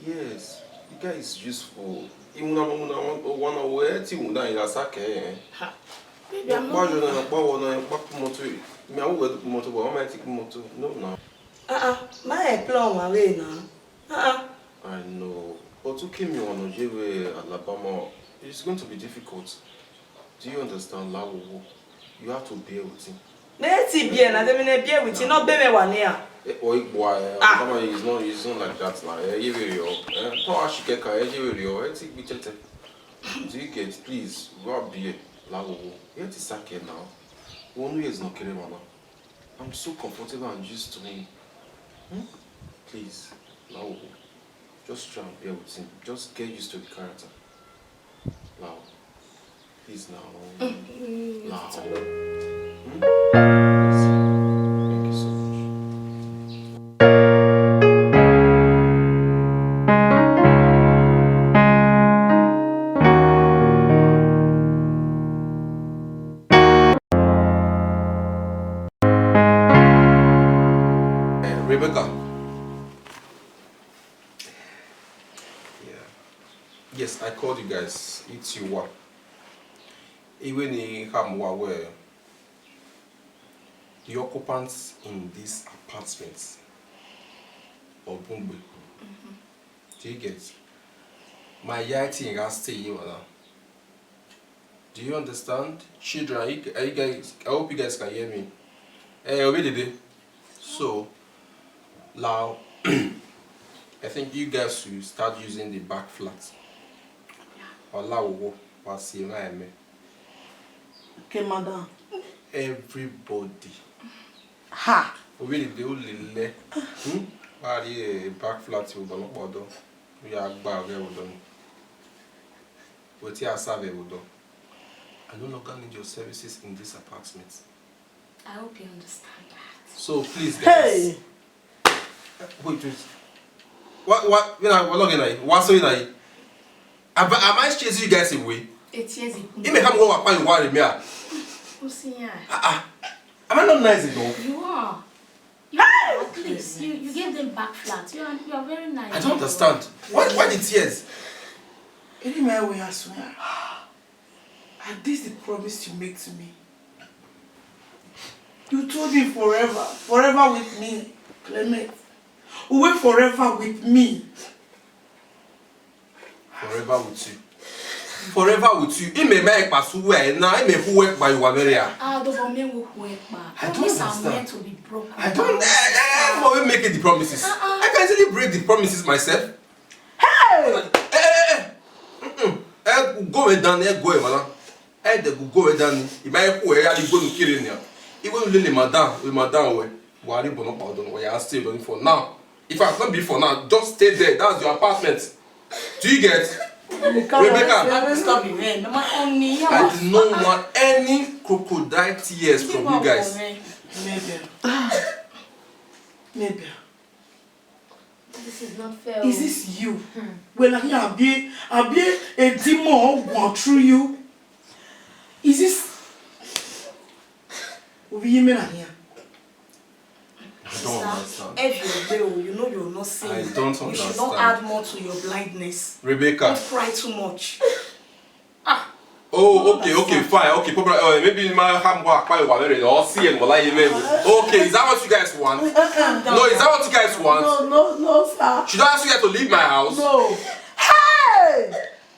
Yes, the guy is useful. Iwinna, iwinna, one hour, ti iwinna, I gha saka ẹre, eh? Ha. Baby, I'm not. Why you not, why you not, why you not? Me, I will do motor, but I might take motor. No, no. Ah, ah, my plan one way now. Ah, ah. I know. But to keep me on Ojebe, Alabama, it's going to be difficult. Do you understand, Lawowo? You have to bear with him. Ne ti bear na, de mi ne bear with him, no be me wa nia. Eh, oh, boy, eh, ah. Alabama is not, is not like that now. Eh, you will, eh, to ashikeka, eh, you will, eh, take me tete. Do you get? Please, go and bear, Lawowo. You have to suck it now. One year is not killing, mama. I'm so comfortable and used to him. Hmm? Please, Lawowo. Just try and bear with him. Just get used to the character. Lao. Please now. Lao. Hmm? Thank you so much. Eh, Rebecca. Yeah. Yes, I called you guys. It's you, wa. Even in Hamwa, where the occupants in this apartment, Obungbe. Do you get? My yard in Ghana State, you know. Do you understand? Children, are you, are you guys, I hope you guys can hear me. Eh, Ovidide. So, now, I think you guys should start using the back flat. Ọla wo, wa si emwa ẹmẹ. Okay, madam. Everybody. Ha! Ovidide, u lele. Hmm? Wa rrie back flat vbe obọ nọkpa ọdọ. U ya gba ọghẹ vbe odọ ni. Wẹ te a sa vbe vbe odọ. I no longer need your services in this apartment. I hope you understand that. So please, guys. Hey! Wait, wait. What, what, you know, what, what, what, so, you know, am I, am I chasing you guys away? Eight years ago. He may come go up and worry me. Ah, ah. Am I not nice enough? You are. You are. At least you, you gave them back flat. You are, you are very nice. I don't understand. Why, why the tears? Any my way, I swear. And this the promise you make to me. You told me forever, forever with me, Clement. You were forever with me. Forever with you. Forever with you. He may make pass where now. He may who work by you, Ameria. Ah, the woman who work by. I don't understand. Promise are meant to be broken. I don't. Eh, eh, eh, but we make it the promises. Uh-uh. I can easily break the promises myself. Hey! Eh, eh, eh, eh. Mm-mm. Eh, go away, Dan. Eh, go away, man. Eh, they go, go away, Dan. He might go where he go to kill him. He go to lay madam, with madam away. Worry, but no pardon. We are still going for now. If I can't be for now, just stay there. That's your apartment. Do you get? Rebecca. Stop it, man. I did not want any crocodile tears from you guys. Maybe. Maybe. This is not fair. Is this you? Hmm. Well, I abi, abi a demon want through you. Is this? Obi, you mean here? I don't understand. Sister, if you do, you know you're not seeing. I don't understand. You should not add more to your blindness. Rebecca. Don't cry too much. Ah. Oh, okay, okay, fine, okay. Problem, uh, maybe my ham wa pa wa very or see and wala even. Okay, is that what you guys want? No, is that what you guys want? No, no, no, sir. Should I ask you guys to leave my house? No. Hey!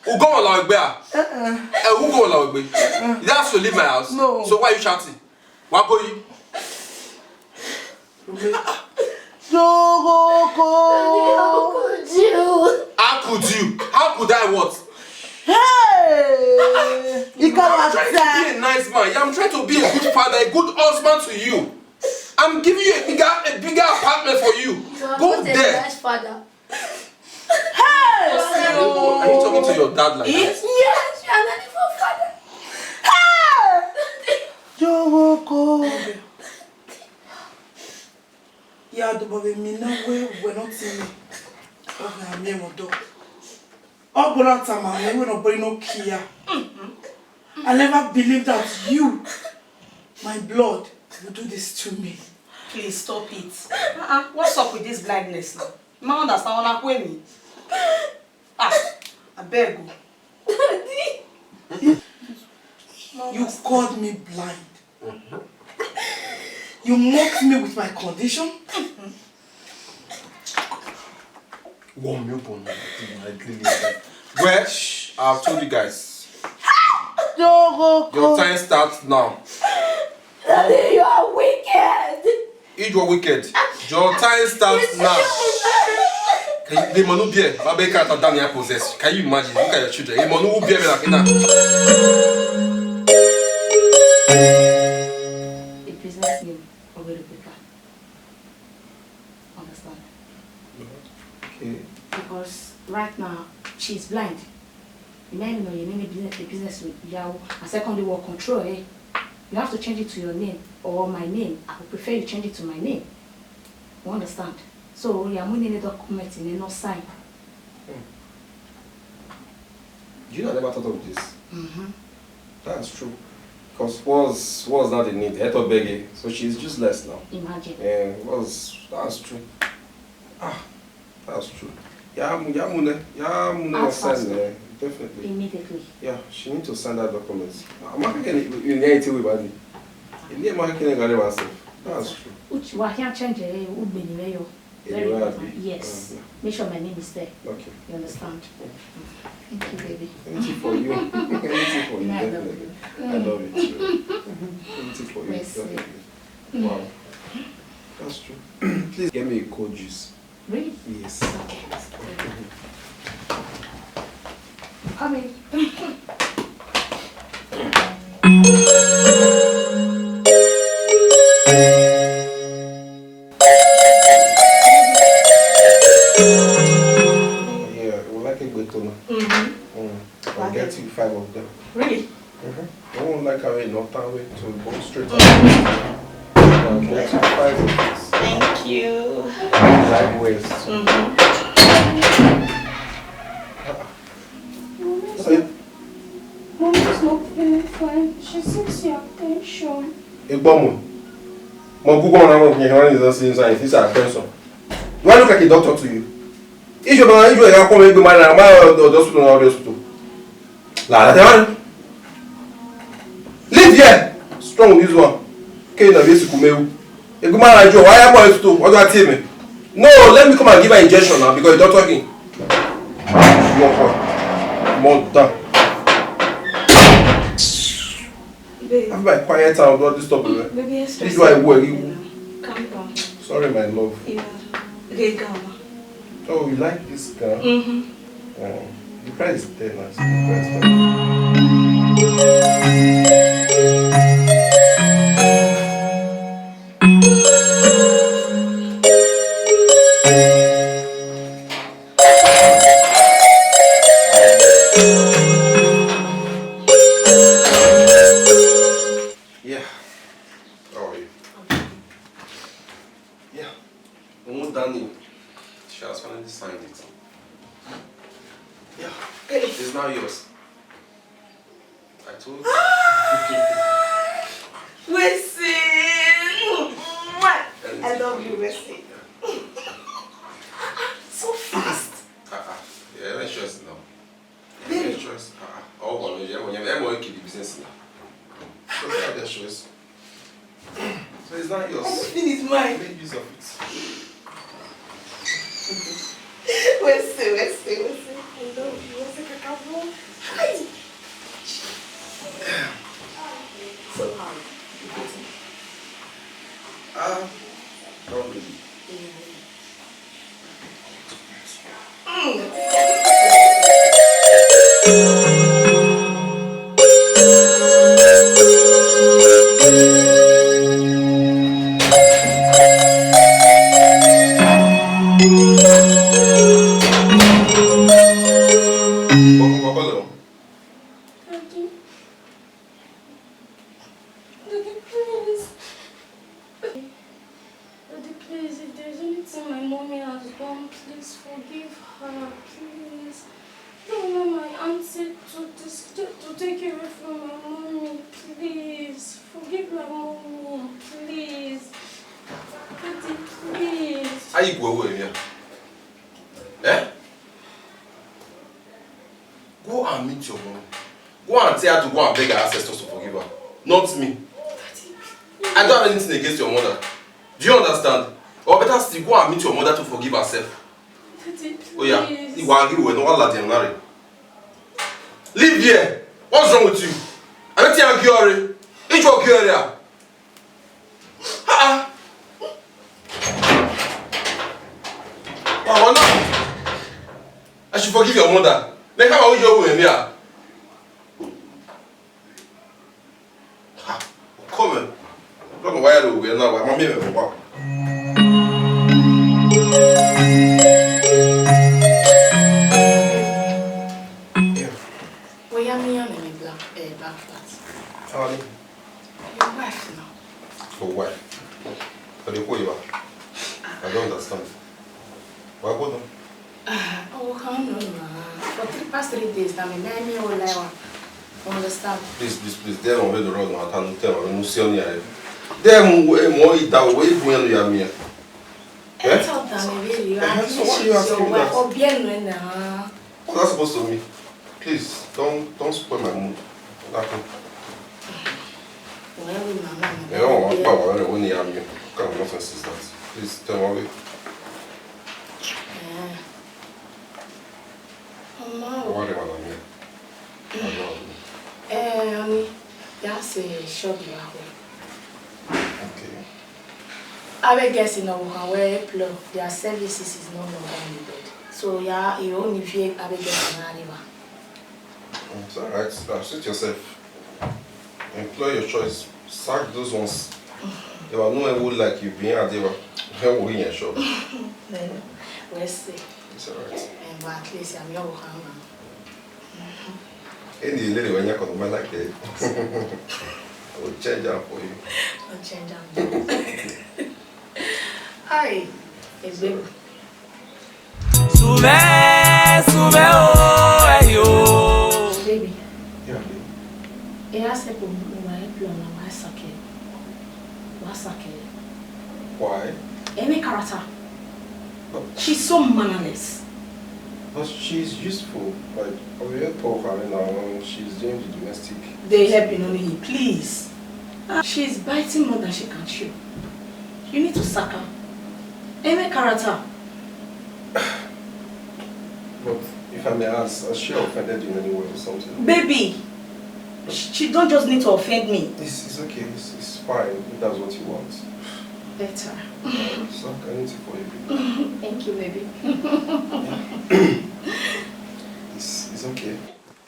Ugo wala ogbe a? Uh-uh. Eh, ugo wala ogbe. Is that to leave my house? No. So why are you shouting? Wa go yi. How could you? How could you? How could I what? Hey! I'm trying to be a nice man. I'm trying to be a good father, a good husband to you. I'm giving you a bigger, a bigger apartment for you. Go there. Nice father. Hey! Are you talking to your dad like that? Yes, you are not even father. Hey! Jowoko. Ya do bọ vbe mi na wẹ wẹ nọ tie me. Ọ gha miẹn mwẹ ọdọ. Ọ bọrọ tama mwẹ wẹ nọ bọrọ nọ kia. I never believed that you, my blood, would do this to me. Please stop it. Uh-uh. What's up with this blindness now? Ma understand what I'm. Ah, I beg you. Daddy. You called me blind. You mocked me with my condition. Warm me up on my, my clean. Well, shh, I've told you guys. Your time starts now. Daddy, you are wicked. If you're wicked, your time starts now. Can you, the man who bear, my baby can't down here possess. Can you imagine? Look at your children. The man who bear me like that. A business name, Obelukuta. Understand? Okay. Because right now, she's blind. You may even know your name, business, the business with Yahoo. And secondly, what control, eh? You have to change it to your name or my name. I would prefer you change it to my name. You understand? So, you are winning the document in no sign. Hmm. Do you know I never thought of this? Mm-hmm. That's true. Because what's, what's that they need? Head of Bege. So she's useless now. Imagine. Eh, what's, that's true. Ah, that's true. Yeah, I'm, yeah, I'm gonna, yeah, I'm gonna As send fast. Eh, definitely. Immediately. Yeah, she need to send that document. I'm not getting in anything with body. You need my getting a red herself. That's true. Uch, wa can change, eh, ugbeni yo. Very Anywhere I important. Be. Yes. Uh, yeah. Make sure my name is there. Okay. You understand? Yeah. Thank you, baby. Anything for you. Anything for you, I love definitely. You. I love it too. Anything for you, Mercy. Definitely. Wow. That's true. Please get me a cold juice. Really? Yes. Okay. Coming. Yeah, we like a good toner. Mm-hmm. Mm. I'll get you five of them. Really? Mm-hmm. I won't like how it not that way to go straight. Mm-hmm. I'll get you five of these. Thank you. Likewise. Mm-hmm. Mommy is not, mommy is not feeling fine. She seeks your attention. Egbomo. Mo gugu ọna mo yẹn ọna is not seeing sign. This is attention. Do I look like a doctor to you? Issue about issue I come egbe ma na ma the hospital na the hospital. La la tell. Leave here. Strong this one. Ke na be siku mewu. Egbe ma na jo wa ya boy hospital. What do I tell me? No, let me come and give her injection now because the doctor talking. Small boy. More down. Babe. Have my quiet time, don't disturb me. Baby, it's This is why I worry. Calm down. Sorry, my love. Yeah. Okay, calm. Oh, you like this car? Mm-hmm. Oh, the price is ten, nice. The price is Yeah. How are you? Yeah. Umu Danny, she has finally signed it. Yeah. It's now yours. I told you. Wesley! I love you, Wesley. So fast. Uh-uh. Yeah, let's just now. Baby. Let's just, uh-uh. Oh, well, yeah, well, yeah, well, keep the business now. So, yeah, let's just. So it's not yours. Everything is mine. Make use of it. Wesley, Wesley, Wesley. I love you. Wesley, kakabo. Hi. So hard. Ah, not really. Daddy. Daddy, please. Daddy, please, if there's anything my mommy has done, please forgive her, please. Don't allow my auntie to dis-, to take away from my mommy, please. Forgive my mommy, please. Daddy, please. How you go away here? Eh? Go and meet your mom. Go and tell her to go and beg her ancestors to forgive Not me. I don't have anything against your mother. Do you understand? Or better still, go and meet your mother to forgive herself. Daddy, please. Oh yeah, you are angry, no one like them, Larry. Leave here. What's wrong with you? I don't think I'm angry. It's your girl here. Ah. Wow, no. I should forgive your mother. Make her hold your woman here. Ha, come. Come, why are you here now? Why, mommy, me, papa. Yeah. Well, yeah, me and my black, eh, back flat. Honey. Your wife now. For what? For the whole year? I don't understand. Why go down? Ah, oh, come on, man. For three past three days, now me, me, me, all I want. You understand? Please, please, please. There on the road, man. Tell them, tell them, no see on here. There, mo, mo, ida, we, we, we, we, we, we. Eh? Tell them, really. Eh, so why you asking me that? Obienu na. What's that supposed to mean? Please, don't, don't spoil my mood. Nothing. Well, mama, mama. Eh, oh, what kind of nonsense is that? Please, tell me. Eh. Mama. What do you want to mean? Eh, honey, that's a shop you are. Okay. Avbe guest nọ vbe ohan wẹ April, their services is no longer needed. So, yeah, you only fear avbe guest na arriva. It's all right. Now, suit yourself. Employ your choice. Sack those ones. They were no one would like you being Adeva. Where were you in your shop? Well, we'll see. It's all right. Eh, but at least I'm your hand. Any lady when you come to my like that. I will change her for you. I'll change her. Hi, a baby. Sumẹ, sumẹ o, ẹ yo. Baby. Yeah, babe. Ẹ a sẹ ko mo wa e plan na wa sake. Wa sake. Why? Any character. But she's so mannerless. But she's useful. Like, we help her, I mean, now she's doing the domestic. They help you, no need, please. Ah, she's biting more than she can chew. You need to sack her. Any character. But if I may ask, has she offended you in any way or something? Baby, she, she don't just need to offend me. It's, it's okay. It's, it's fine if that's what you want. Better. So, anything for you, baby. Thank you, baby. It's, it's okay.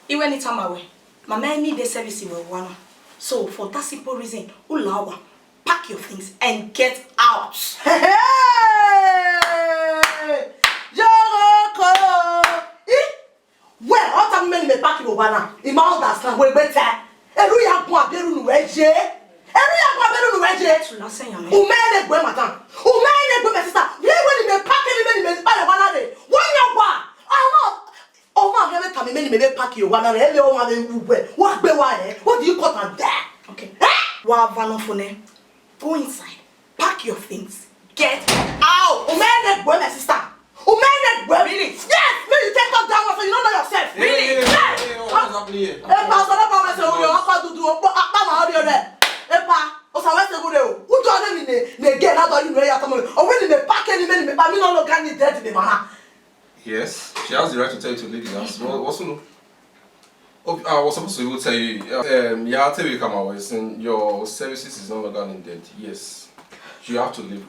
Iwe ni tama we, mama ni de service we wana. So for that simple reason, ulawa, pack your things and get out. Hey, hey! Yoroko! Ih! Wẹ, ọ tama imẹ ne imẹ pack vbe owa na, I ma understand wẹ egbe ta. Erha ya guan biẹ erha unu wẹ ye. Erha ya guan biẹ erha unu wẹ ye. Tula sẹ yan mẹ. U mẹ ne gbe madam. U mẹ ne gbe my sister. Wẹ wẹ ne imẹ pack emwi mẹ ne imẹ kpa vbe owa na rre. Wẹ yan wa. Ọmọ, ọmọ mwẹ vbe tama imẹ ne imẹ vbe pack vbe owa na rre. Ẹmwẹ ọmwa vbe ru wẹ. Wa gbe wa rẹ. What do you cut and there? Okay. Eh? Wa va nọ fo nẹ. Go inside. Pack your things. Get out. U mẹ ne gbe my sister. U mẹ ne gbe. Really? Yes, me you take up that one so you don't know yourself. Really? Hey, hey, hey, hey, what is happening here? Epa, sọrọ pa wẹ sẹ wure, ọkọ dudu, ọkpa ma ọrẹ rẹ. Epa, o sa wẹ sẹ wure o. U do ne mi ne, ne gẹ na do you know ya tọmọ. O wẹ ne imẹ pack emwi mẹ ne imẹ kpa, mi no longer need dead in the manner. Yes, she has the right to tell you to leave the house. What, what's up? Oh, I was supposed to even tell you. Um, yeah, I'll tell you, come away. Since your services is no longer needed, yes, you have to leave.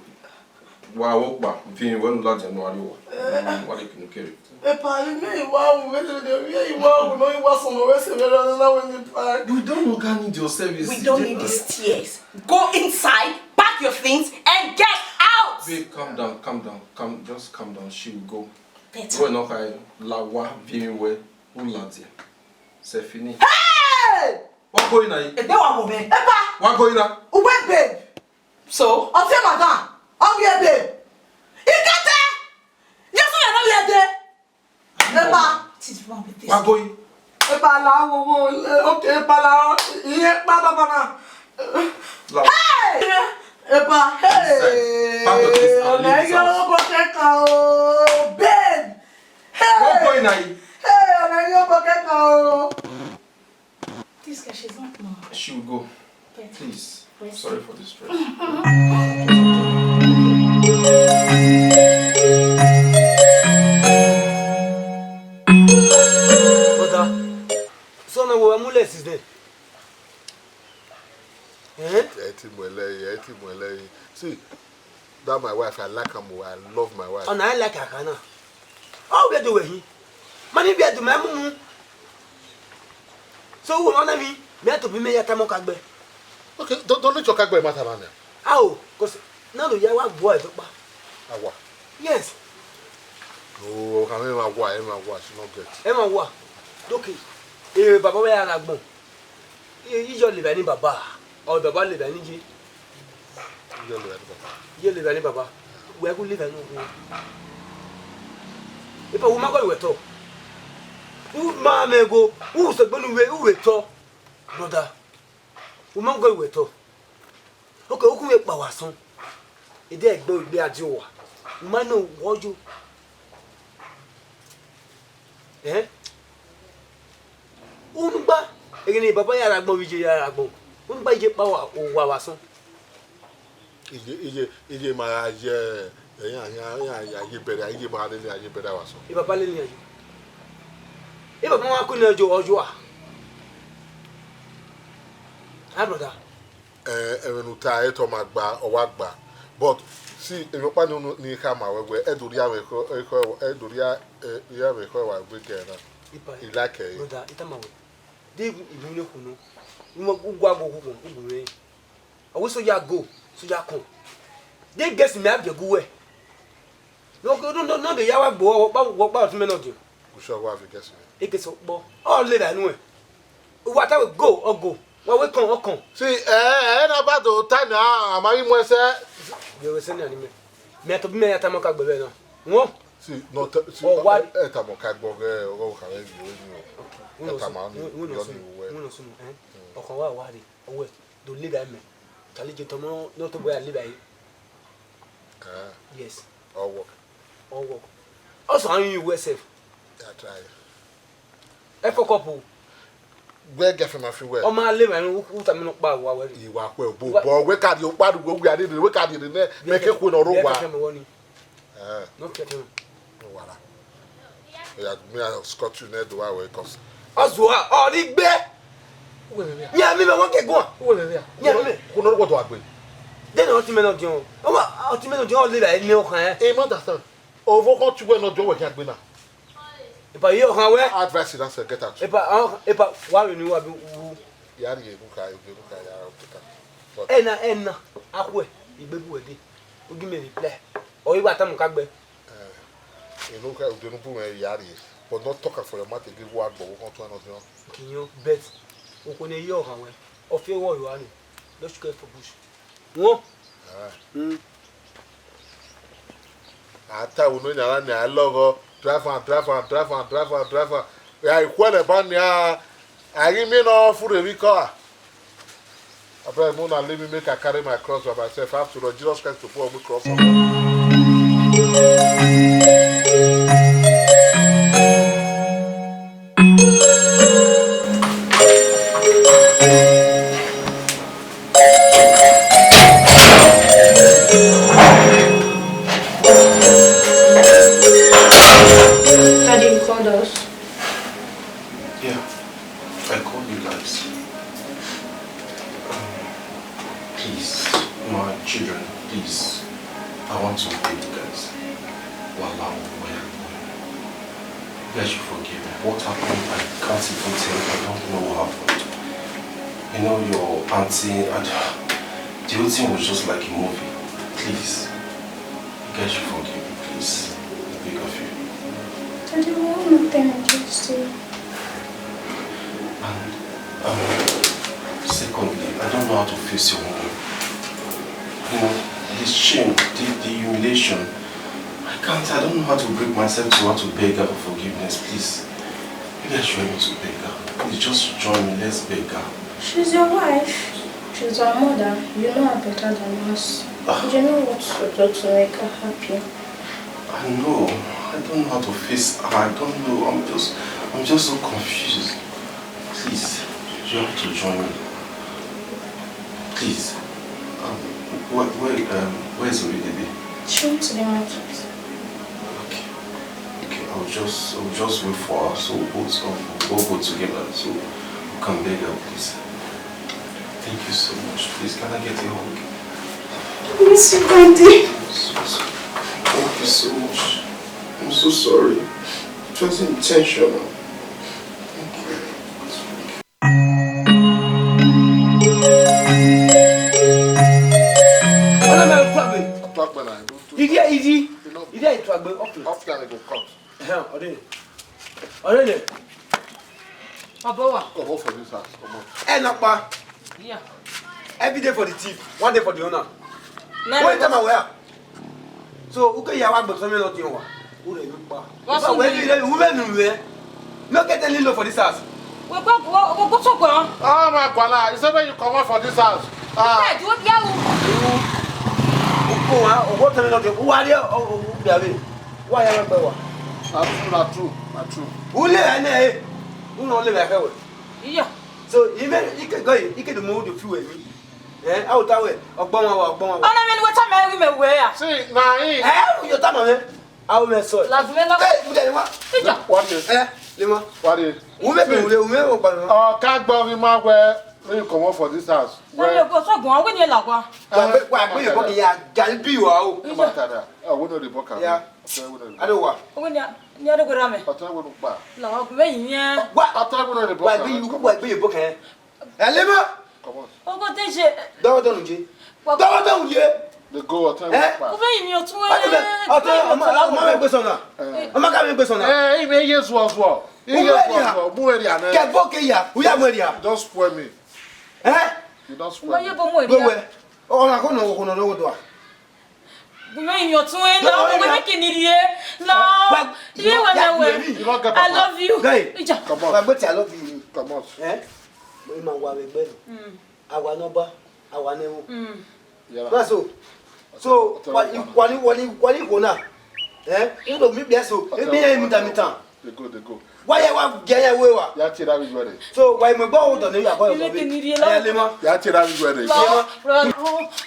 Wa wo kpa, vin wẹ nu la dia no ari wa. Wa le kinu kere. Epa, mi me wa wu, we de, we wa wu, no, we wa so no, we se we no na we ni pa. We don't longer need your service. We don't need these tears. Go inside, pack your things, and get out. Babe, calm down, calm down, calm, just calm down. She will go. Better. Wẹ ne ọ kha la wa vbe emwi wẹ u ladian. Sefini. Hey! Wa go in na. Egbe wa wo mẹ. Epa. Wa go in na. Uwe babe. So? Ọtẹ madam. Ọ ghi babe. Ikẹtẹ. Jesu ya no ye de. Epa. What is wrong with this? Wa go in. Epa la wo wo. Okay, epa la. Iye pa baba na. La. Hey! Epa, hey! Pack your things and leave this house. Ọna yo bo kẹkan o, babe. Hey! Wa go in na. Hey, ọna yo bo kẹkan o. This girl, she's not normal. She will go. See, that my wife, I like am o, I love my wife. Ọna I like akha na. Ọ vbe do wẹ hin. Ma ni vbe do ma mumu. So, u na mi, mẹ to bi mẹ ya tama ọka gbe. Okay, don't, don't let your car gbe matter na. Ao, 'cause na do ya wa gbuẹ ẹdẹ ọkpa. Awa. Yes. No, can we ma wa, ma wa, she no get. Ẹ ma wa. Okay. Eh, baba wẹ ya ra gbọn. Iye ọ levba ni baba, ọ baba levba ni iye. Iye ọ levba ni baba. Iye levba ni baba. Wẹ gu levba ni owo. Epa, wo ma gọ iwẹ tọ. U ma mẹ go, u sẹ gbenu we, u we tọ. Brother, wo ma gọ iwẹ tọ. Oke, okun vbe kpa wa sọn. Ede ẹgbẹ egbe a di owa. U ma nọ wọ yo. Ẹn? Unu gba, eghene baba ya ra agbọn vbe iye ya ra agbọn. Unu gba iye kpa owa, owa vbe asọn. Iye, iye, iye ma gha ye, iran, iran, iran ya ye bẹrẹ, iye ma lele iran ye bẹrẹ vbe asọn. E baba lele iran ye. E baba wa ku ne ọjọ, ọjọ a. Ah, brother. Eh, ẹmwẹ ne u ta, etọ ma gba, ọ wa gba. But see, emwi ọkpa ni unu ni khama wẹ wẹ, ẹ do rhie avbe ekhọe, ekhọe, ẹ do rhie, eh, rhie avbe ekhọe wa egbe gẹ na. Ipa. I like ẹ. Brother, I tama wẹ. De ibu ne khu nọ. Uwa gua go khu, khu, khu, khu. Ọ wẹ soja go, soja come. De guest mẹ a biẹ gu wẹ. No, no, no, no, de ya wa gbo, wọ kpa, wọ kpa ọtẹn mẹ nọ diọn. Usọ wa fi guest mẹ. Eke sọ kpọ. Ọ lele anu ẹ. Uwa ta wẹ go, ọ go. Wa wẹ come, ọ come. See, eh, eh, na ba do ta na, a ma ghi mu ẹsẹ. Yẹ wẹ sẹ na ni mẹ. Mẹ to bi mẹ ya tama ọka gbe vbe na. Won. See, no, see, ọ wa ẹ, ẹ tama ọka gbe ọghe, ọghe ọka vbe vbe ni o. Okay. Ẹ tama ni, yọ ni wẹ. Won no sunu, eh? Ọkhan wa wa re. Ọ wẹ, do lele mẹ. Charlie, je tọmọ ne ọ tobọ ya lele ẹre. Ah. Yes. Ọ work. Ọ work. Also, how you yourself? I try. Ẹ fuck up o. Wẹ gẹ fẹ ma fi wẹ. Ọ ma lele mẹ, u, u tama nọkpa wa wẹ. Iwa khuẹ obo, bọ wẹ ka rhie okpa ru wẹ, wẹ a rhie, wẹ ka rhie nẹ, mẹ ke khuẹ ne ọ rre owa. Ẹ. No problem. No wala. Yeah, me I escort you near the way, 'cause Ọzua, ọ ni gbe. Uwẹ vbe via? Yan mi mẹ wọn ke guan. Uwẹ vbe via? Yan mi. Kunu ru wọdọ agbe. De na ọtẹn mẹ nọ diọn. Ọ ma ọtẹn mẹ nọ diọn, ọ lele ẹre ne ọkhan ẹ. E ma understand. Ọvbokhan tu wẹ nọ diọn wẹ khian gbe na. Epa, iye ọkhan wẹ. Advice na sẹ, get out. Epa, ọ, epa, wa vbe ni wa bi wu. Ya rhie enu ka, rhie enu ka, ya take am. But Ẹna, ẹna, akhuẹ, igbe bu wẹ de. U gi mẹ reply. Ọ i wa tama ọka gbe. Eh, enu ka, ude unu bu mwẹ ya rhie, but not talk am for your mouth again, wa gbọ, wo kọn tuẹn nọ diọn. Kiyan, but okhuo ne iye ọkhan wẹ, ọ fi ẹre wẹ ọyọ ni, let's go for bush. Won. Eh. Mm. A ta unu yan ra ni a lọghọ, drive am, drive am, drive am, drive am, drive am. Ya ikhuẹlẹ ba ni a, a ghi miẹn ne ọ furre vbe ikọ a. Abeg, make una leave me, make I carry my cross by myself. After all, Jesus Christ to put on me cross. Daddy, you called us? Yeah, I called you guys. Um, please, my children, please. I want to beg you guys. Wallah, you guys should forgive me. What happened, I can't even tell you. I don't know what happened. You know, your auntie, and the whole thing was just like a movie. Please. You guys should forgive me, please. I beg of you. Daddy, we have nothing against you. And, um, secondly, I don't know how to face your mom. You know, the shame, the, the humiliation. I can't, I don't know how to bring myself to how to beg her for forgiveness, please. You guys should help me to beg her. Please just join me, let's beg her. She's your wife. She's our mother. You know her better than us. Ah. You know what to do to make her happy. I know. I don't know how to face her. I don't know. I'm just, I'm just so confused. Please, you have to join me. Please. Um, where, where, um, where is Oridebe? She went to the market. Okay. Okay, I'll just, I'll just wait for her. So we'll both, um, we'll go together. So we can beg her, please. Thank you so much. Please, can I get a hug? Miss you, Daddy. Thank you so much. I'm so sorry. It wasn't intentional. Ọna mẹ tuagbe. Tuagbe na, do, do. Iye, iye. Iye tuagbe, okay. After I go cut. Ẹhẹn, ọdẹ. Ọdẹ. Baba wa. Comot for this house, comot. Ẹ na pa. Yeah. Every day for the thief, one day for the owner. Wait, tell me where. So, u ke ya wa gbe sọmọ lọ tiọn wa. U rẹ mi pa. Wa sọ wẹ mi. Ni rẹ, u rẹ mi rẹ. No get any law for this house. We go, we, we go to go. Ah, my Kuala, he said when you comot for this house. Ah. Hey, do you hear? U ko wa, o go tell me nothing. U wa ri o, o, o, bi ave. Wa ya we gbe wa. Na true, na true, na true. U le ne e. U no le we. Yeah. So, even, ike go, ike the mood you feel with me. Eh, a ota wẹ, ọgbọ wan wa, ọgbọ wan wa. Ọna mẹ ne wẹ tama ẹre mẹ wẹ ya. See, na him. Eh, you tama mẹ. A o mẹ sọ. Lagun mẹ na. Eh, mu de ma. Ija. What is? Eh, le ma. What is? U mẹ pe u le, u mẹ o pa ma. Oh, can't go with my way. When you comot for this house. Wẹ mi o ko so gun, we ni la gua. Wa gbe, wa gbe yo boki ya, jali bi wa o. Come on, Tada. Oh, we know the book. Yeah. Okay, we know the book. Ado wa. We ni, ni ado gora mẹ. Ọtẹn wo ló pa? La ọgùn mẹ yẹn. Wa. Ọtẹn wo ló lè bọ́? Wa gbe yo, wa gbe yo boki. Ẹ le ma. Come on. Ogo te ṣe. Dọwọ dọnu je. Dọwọ dọnu je. They go, ọtẹn wo ló pa? Ẹ? Mo fẹ́ yìn ní ọtún ẹ. Ọtẹn, ọmọ, ọmọ mi gbé sọnà. Ọmọ ká mi gbé sọnà. Ẹ, ẹ, ẹ, iye zuọ zuọ. Iye zuọ zuọ. Mu ẹria nẹ. Kẹ bọ ke ya. U ya mu ẹria. Don't spoil me. Ẹ? You don't spoil me. Mo ye bo mu ẹria. Gbẹwẹ. Ọ̀rọ̀ àkọ́nà òkùnà lọ́wọ́ dọ̀ à. Gbẹmẹ yìn ọtún ẹ náà, mo gbẹmẹ kì í nílé ẹ náà. Iye wẹ mẹ wẹ. You don't get papa. I love you. Guy, Ija. Come on. Wa gbẹtì I love you. Come on. Eh? Mo ma wa we gbẹ. Mm. Àwa nọmba, àwa nẹwo. Mm. Yeah. That's so. So, wa, wa ni, wa ni, wa ni kona. Eh? You know, mi bless you. Mi e mi da mi tan. They go, they go. Wa ya wa gẹ ya we wa. Ya tie ra vbe ijuẹ rre. So, wa mu egbe ọdọ ne ya bọ. Ilé kìíní rí ẹ lọ. Ẹ lè mọ. Ya tie ra vbe ijuẹ rre. Lọ, brother.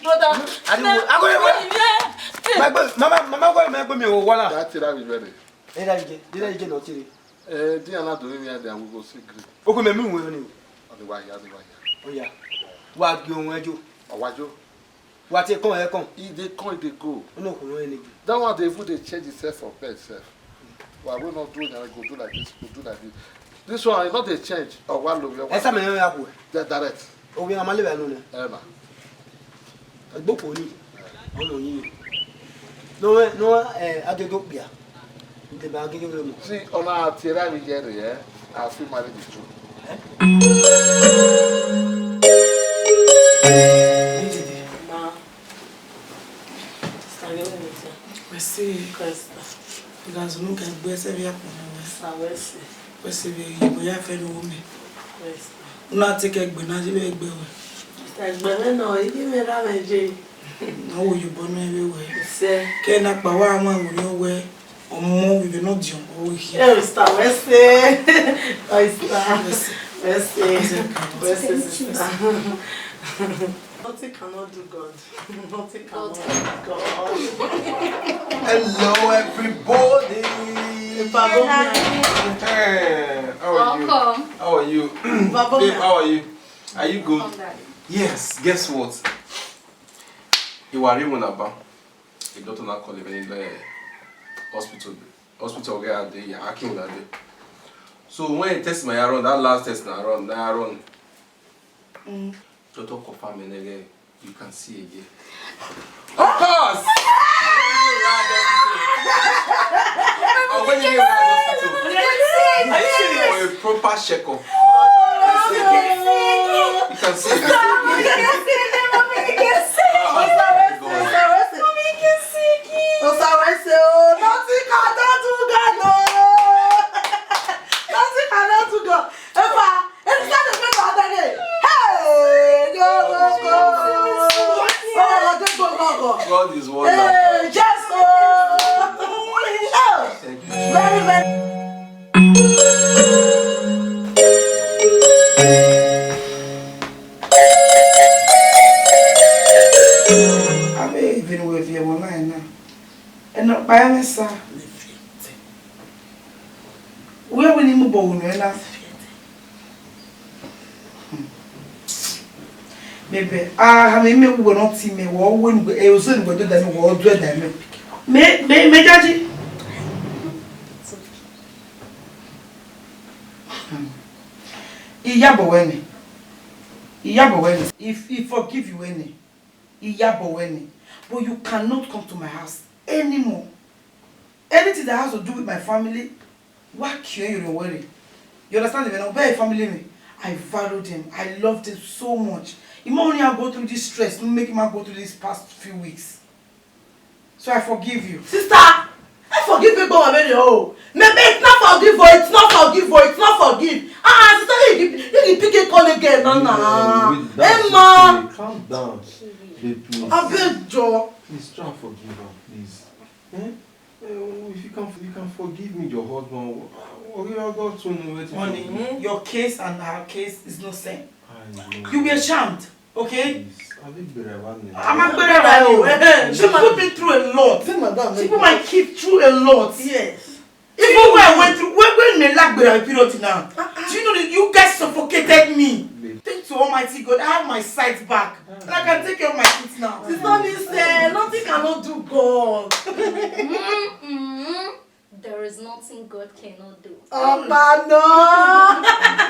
Brother. Ani wo, ago ye wa. Ilé. Ma gbe, mama, mama, wa ma gbe mi o wala. Ya tie ra vbe ijuẹ rre. Ẹ da ije, ẹ da ije nọ tire. Eh, di ana do mi ade, we go see green. Oku me mi wo ni. Ani wa ya, ani wa ya. Oya. Wa gbe ohun ẹjo. Ọwajo. Wa te kọn ẹ kọn. E dey come, e dey go. Unu kò rán ẹni gbé. That one dey even dey change itself for bed sef. Wa we no do na go do like this, go do like this. This one e no dey change. Ọ wa lo we. Ẹ sá mi yẹn ya kú ẹ. Di-, direct. Owe a ma lè wà nù nẹ. Ẹ ma. Ẹgbẹ́ kò ní. Ọmọ yín ni. No, no, eh, adodo pia. Ǹjẹ́ bá gẹ́gẹ́ bí ọmọ? See, ọ̀nà àti ẹ̀rọ àríyẹ rẹ̀ ẹ́, àfi máa rí ìtú. Ma. Sister, give me the tea. Merci. Christa. Because you can go every afternoon. Sister, where's it? Where's it? You go here for the woman. Christa. Una take egbe na, you egbe we. Sister, egbe me no, you give me that energy. Na wo yo bọ nẹ vbe wẹ. Sẹ. Ke na kpa wa ma wo yo wẹ. Ọmọ vbe vbe nọ diọn, ọ wẹ khian. Eh, Esther, wẹ sẹ. Oh, Esther. Wẹ sẹ. Wẹ sẹ, sister. Nothing cannot do God. Nothing cannot do God. Hello, everybody. Pardon me. Hey, how are you? Welcome. How are you? Babe, how are you? Are you good? Welcome, Daddy. Yes, guess what? Iwa rri iwinna ban. The doctor now call him in the hospital. Hospital where I dey, I came that day. So when he test my iron, that last test na iron, na iron. Mm. Doctor confirm me again. You can see again. Of course! When you dey hospital. Are you serious? For a proper checkup. You can see. Nothing cannot do God, no. Nothing cannot do God. Efa, it's not the people out there. Hey, go, go, go. Oh, go, go, go, go. God is wonderful. Hey, yes, oh. Oh, very, very. Avbe vbene uwẹ viọ ẹmwẹ ọna na, ẹnọkpa ẹmwẹ sa. Uwẹ wẹ ne I mobọ ru nuẹn na. Mebe, ah, me me uwe no ti me, wo uwe nu, e, ozo nu do da me, wo do da me. Me, me, me jaji. Iyabo wẹ nẹ. Iyabo wẹ nẹ. If he forgive you wẹ nẹ. Iyabo wẹ nẹ. But you cannot come to my house anymore. Anything that has to do with my family, wa kiẹ yo were. You understand me? Now, be family me. I value them. I love them so much. It might only go through this stress, no make him go through these past few weeks. So I forgive you. Sister, I forgive you, go away, oh. Maybe it's not forgive, oh, it's not forgive, oh, it's not forgive. Ah, sister, you, you, you pick a call again, no, no. Wait, that's Emma. Okay. Calm down, babe, please. I beg you. Please try and forgive her, please. Eh? Eh, if you can, you can forgive me, your husband. Honey, your case and her case is no same. I know. You were charmed, okay? Please, I will be right back. I'm not better than you. She put me through a lot. She put my kid through a lot. Yes. Even when I went through, when, when me lack better period now, do you know that you guys suffocated me? Thanks to Almighty God, I have my sight back. And I can take care of my kids now. Sister Nise, nothing cannot do God. Mm-mm. There is nothing God cannot do. Opa no.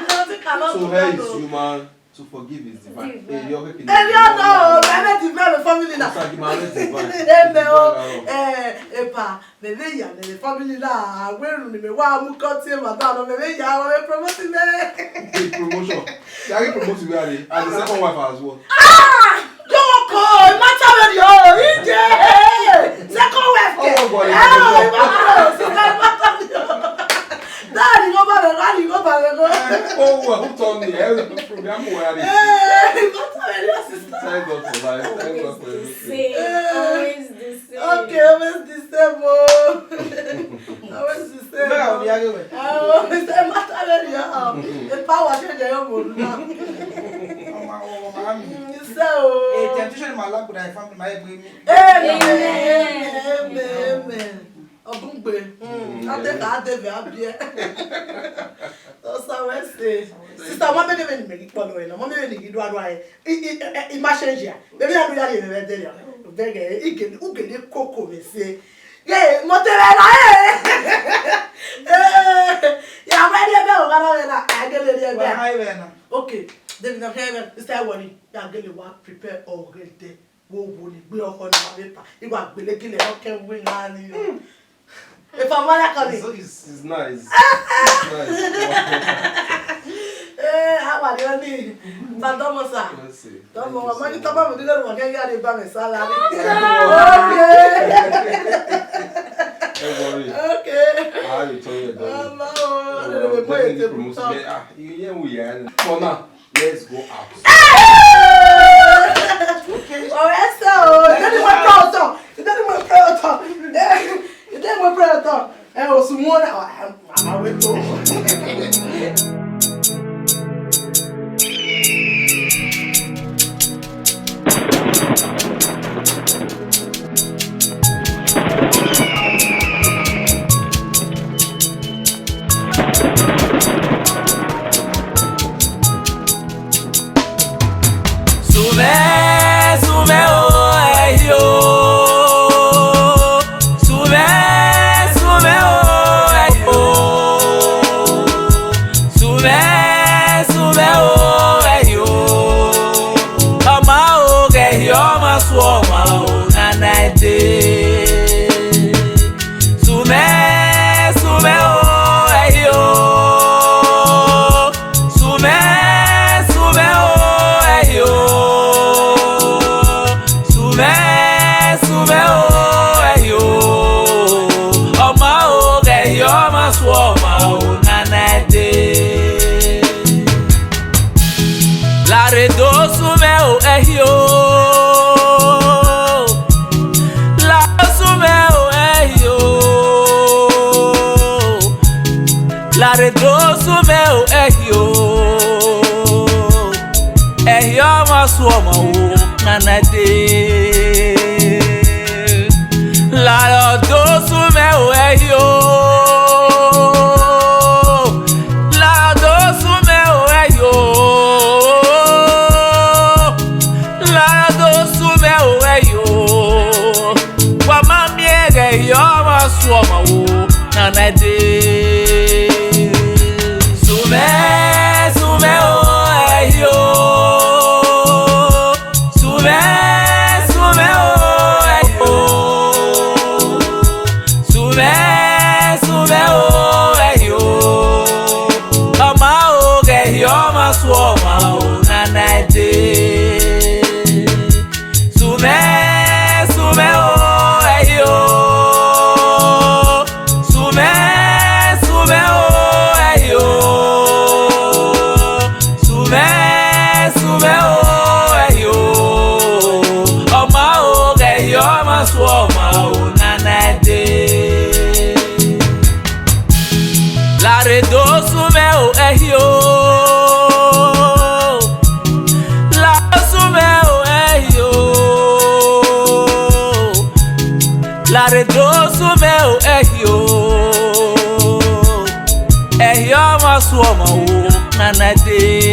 Nothing cannot do God. So hell is human, to forgive is divine. Divine. Hey, you can Eri ọdọ o, mẹ vbe divine family na. Osa gi ma vbe divine. Eme o, eh, epa, mẹ vbe ya mẹ vbe family na, wẹ ru ni mẹ wa mu kọ tie ma da nọ, mẹ vbe ya, wa vbe promote mẹ. Big promotion. Ya get promote where are they? As the second wife as well. Ah! Joko, I ma ta wẹ yo, ije. Second wife ke. Oh, boy. Eh, I ma ta wẹ yo. Daddy, go back, daddy, go back, go. Oh, who told me? Eh, program where are they? Eh, I ma ta wẹ yo, sister. Thank God for life. Thank God for everything. Always the same. Always the same. Okay, always the same, oh. Always the same. Bẹ́ẹ̀ ni, ayé rẹ̀. Oh, ṣe má sáré rí ọ. Ipa wa ṣe jẹ yóò mọ̀ ọ́n náà. Ọmọ, ọmọ, màá mi. Mm, ṣe o. Eh, temptation ma lágbára ẹ̀ fún mi, máa yẹ pé mi. Amen, amen, amen, amen. Ọdún gbé. Mm, adé ká, adé bẹ̀, á bí ẹ. Ọsàn wẹ̀ ṣe. Sister, ọmọ bẹ́ẹ̀ ni mi kpọ̀ lọ ẹ̀ náà. Ọmọ bẹ́ẹ̀ ni kí dúró dúró ẹ̀. I, I, I, I ma change ya. Baby, I do ya, you never tell ya. Beg, eh, I get, u get the cocoa, me say. Yeah, motivate la, eh. Eh, ya ready, ebe o, gana, gana. I get ready, ebe. Wa ha, ebe na. Okay, David, I'm here. Sister, worry. Ya get the work prepare already. Wo, wo ni gbe ọkọ na vbe pa. Iwa gbele gele, okay, we na ni. If I'm mad, I call it. It's, it's, it's nice. It's nice. Eh, how are you? But don't, sir. Let's see. Don't worry, man, you talk about the little one, you gotta buy me salad. Okay. Don't worry. Okay. How you tell your daughter? Mama, oh, I don't know, definitely promote me. Ah, you hear we are. For now, let's go out. Okay. Ọ̀rẹ́ sẹ́ o, ìdẹ́ni mo pẹ́ ọ̀tọ̀, ìdẹ́ni mo pẹ́ ọ̀tọ̀, ìdẹ́ni mo pẹ́ ọ̀tọ̀. Ẹ o sùn mọ́ náà, àwọn ètò. Sumẹ, sumẹ o, ẹhi o. Sumẹ, sumẹ o, ẹhi o. Sumẹ, sumẹ o, ẹhi o. Ọma o, ghẹ hi ọma, su ọma o, nana ẹdẹ. Sumẹ, sumẹ o, ẹhi o. Sumẹ, sumẹ o, ẹhi o. Sumẹ, sumẹ o, ẹhi o. Ọma o, ghẹ hi ọma, su ọma o, nana ẹdẹ. Lare do sumẹ o, ẹhi o. Lare do sumẹ o, ẹhi o. Lare do sumẹ o, ẹhi o. Ẹhi ọmwa su ọmwa o, nana ẹdẹ. Lare do sumẹ o, ẹhi o. Lare do sumẹ o, ẹhi o. nana ẹde. Sumẹ, sumẹ o, ẹhi o. Sumẹ, sumẹ o, ẹhi o. Sumẹ, sumẹ o, ẹhi o. Ọ ma o, ghẹ ẹhi ọmwa su ọmwa o, nana ẹde. Sumẹ, sumẹ o, ẹhi o. Sumẹ, sumẹ o, ẹhi o. Sumẹ, sumẹ o, ẹhi o. Ọ ma o, ghẹ ẹhi ọmwa su ọmwa o, nana ẹde. Lare do sumẹ o, ẹhi o. Lare sumẹ o, ẹhi o. Lare do sumẹ o, ẹhi o. Ẹhi ọmwa su ọmwa o, nana ẹde.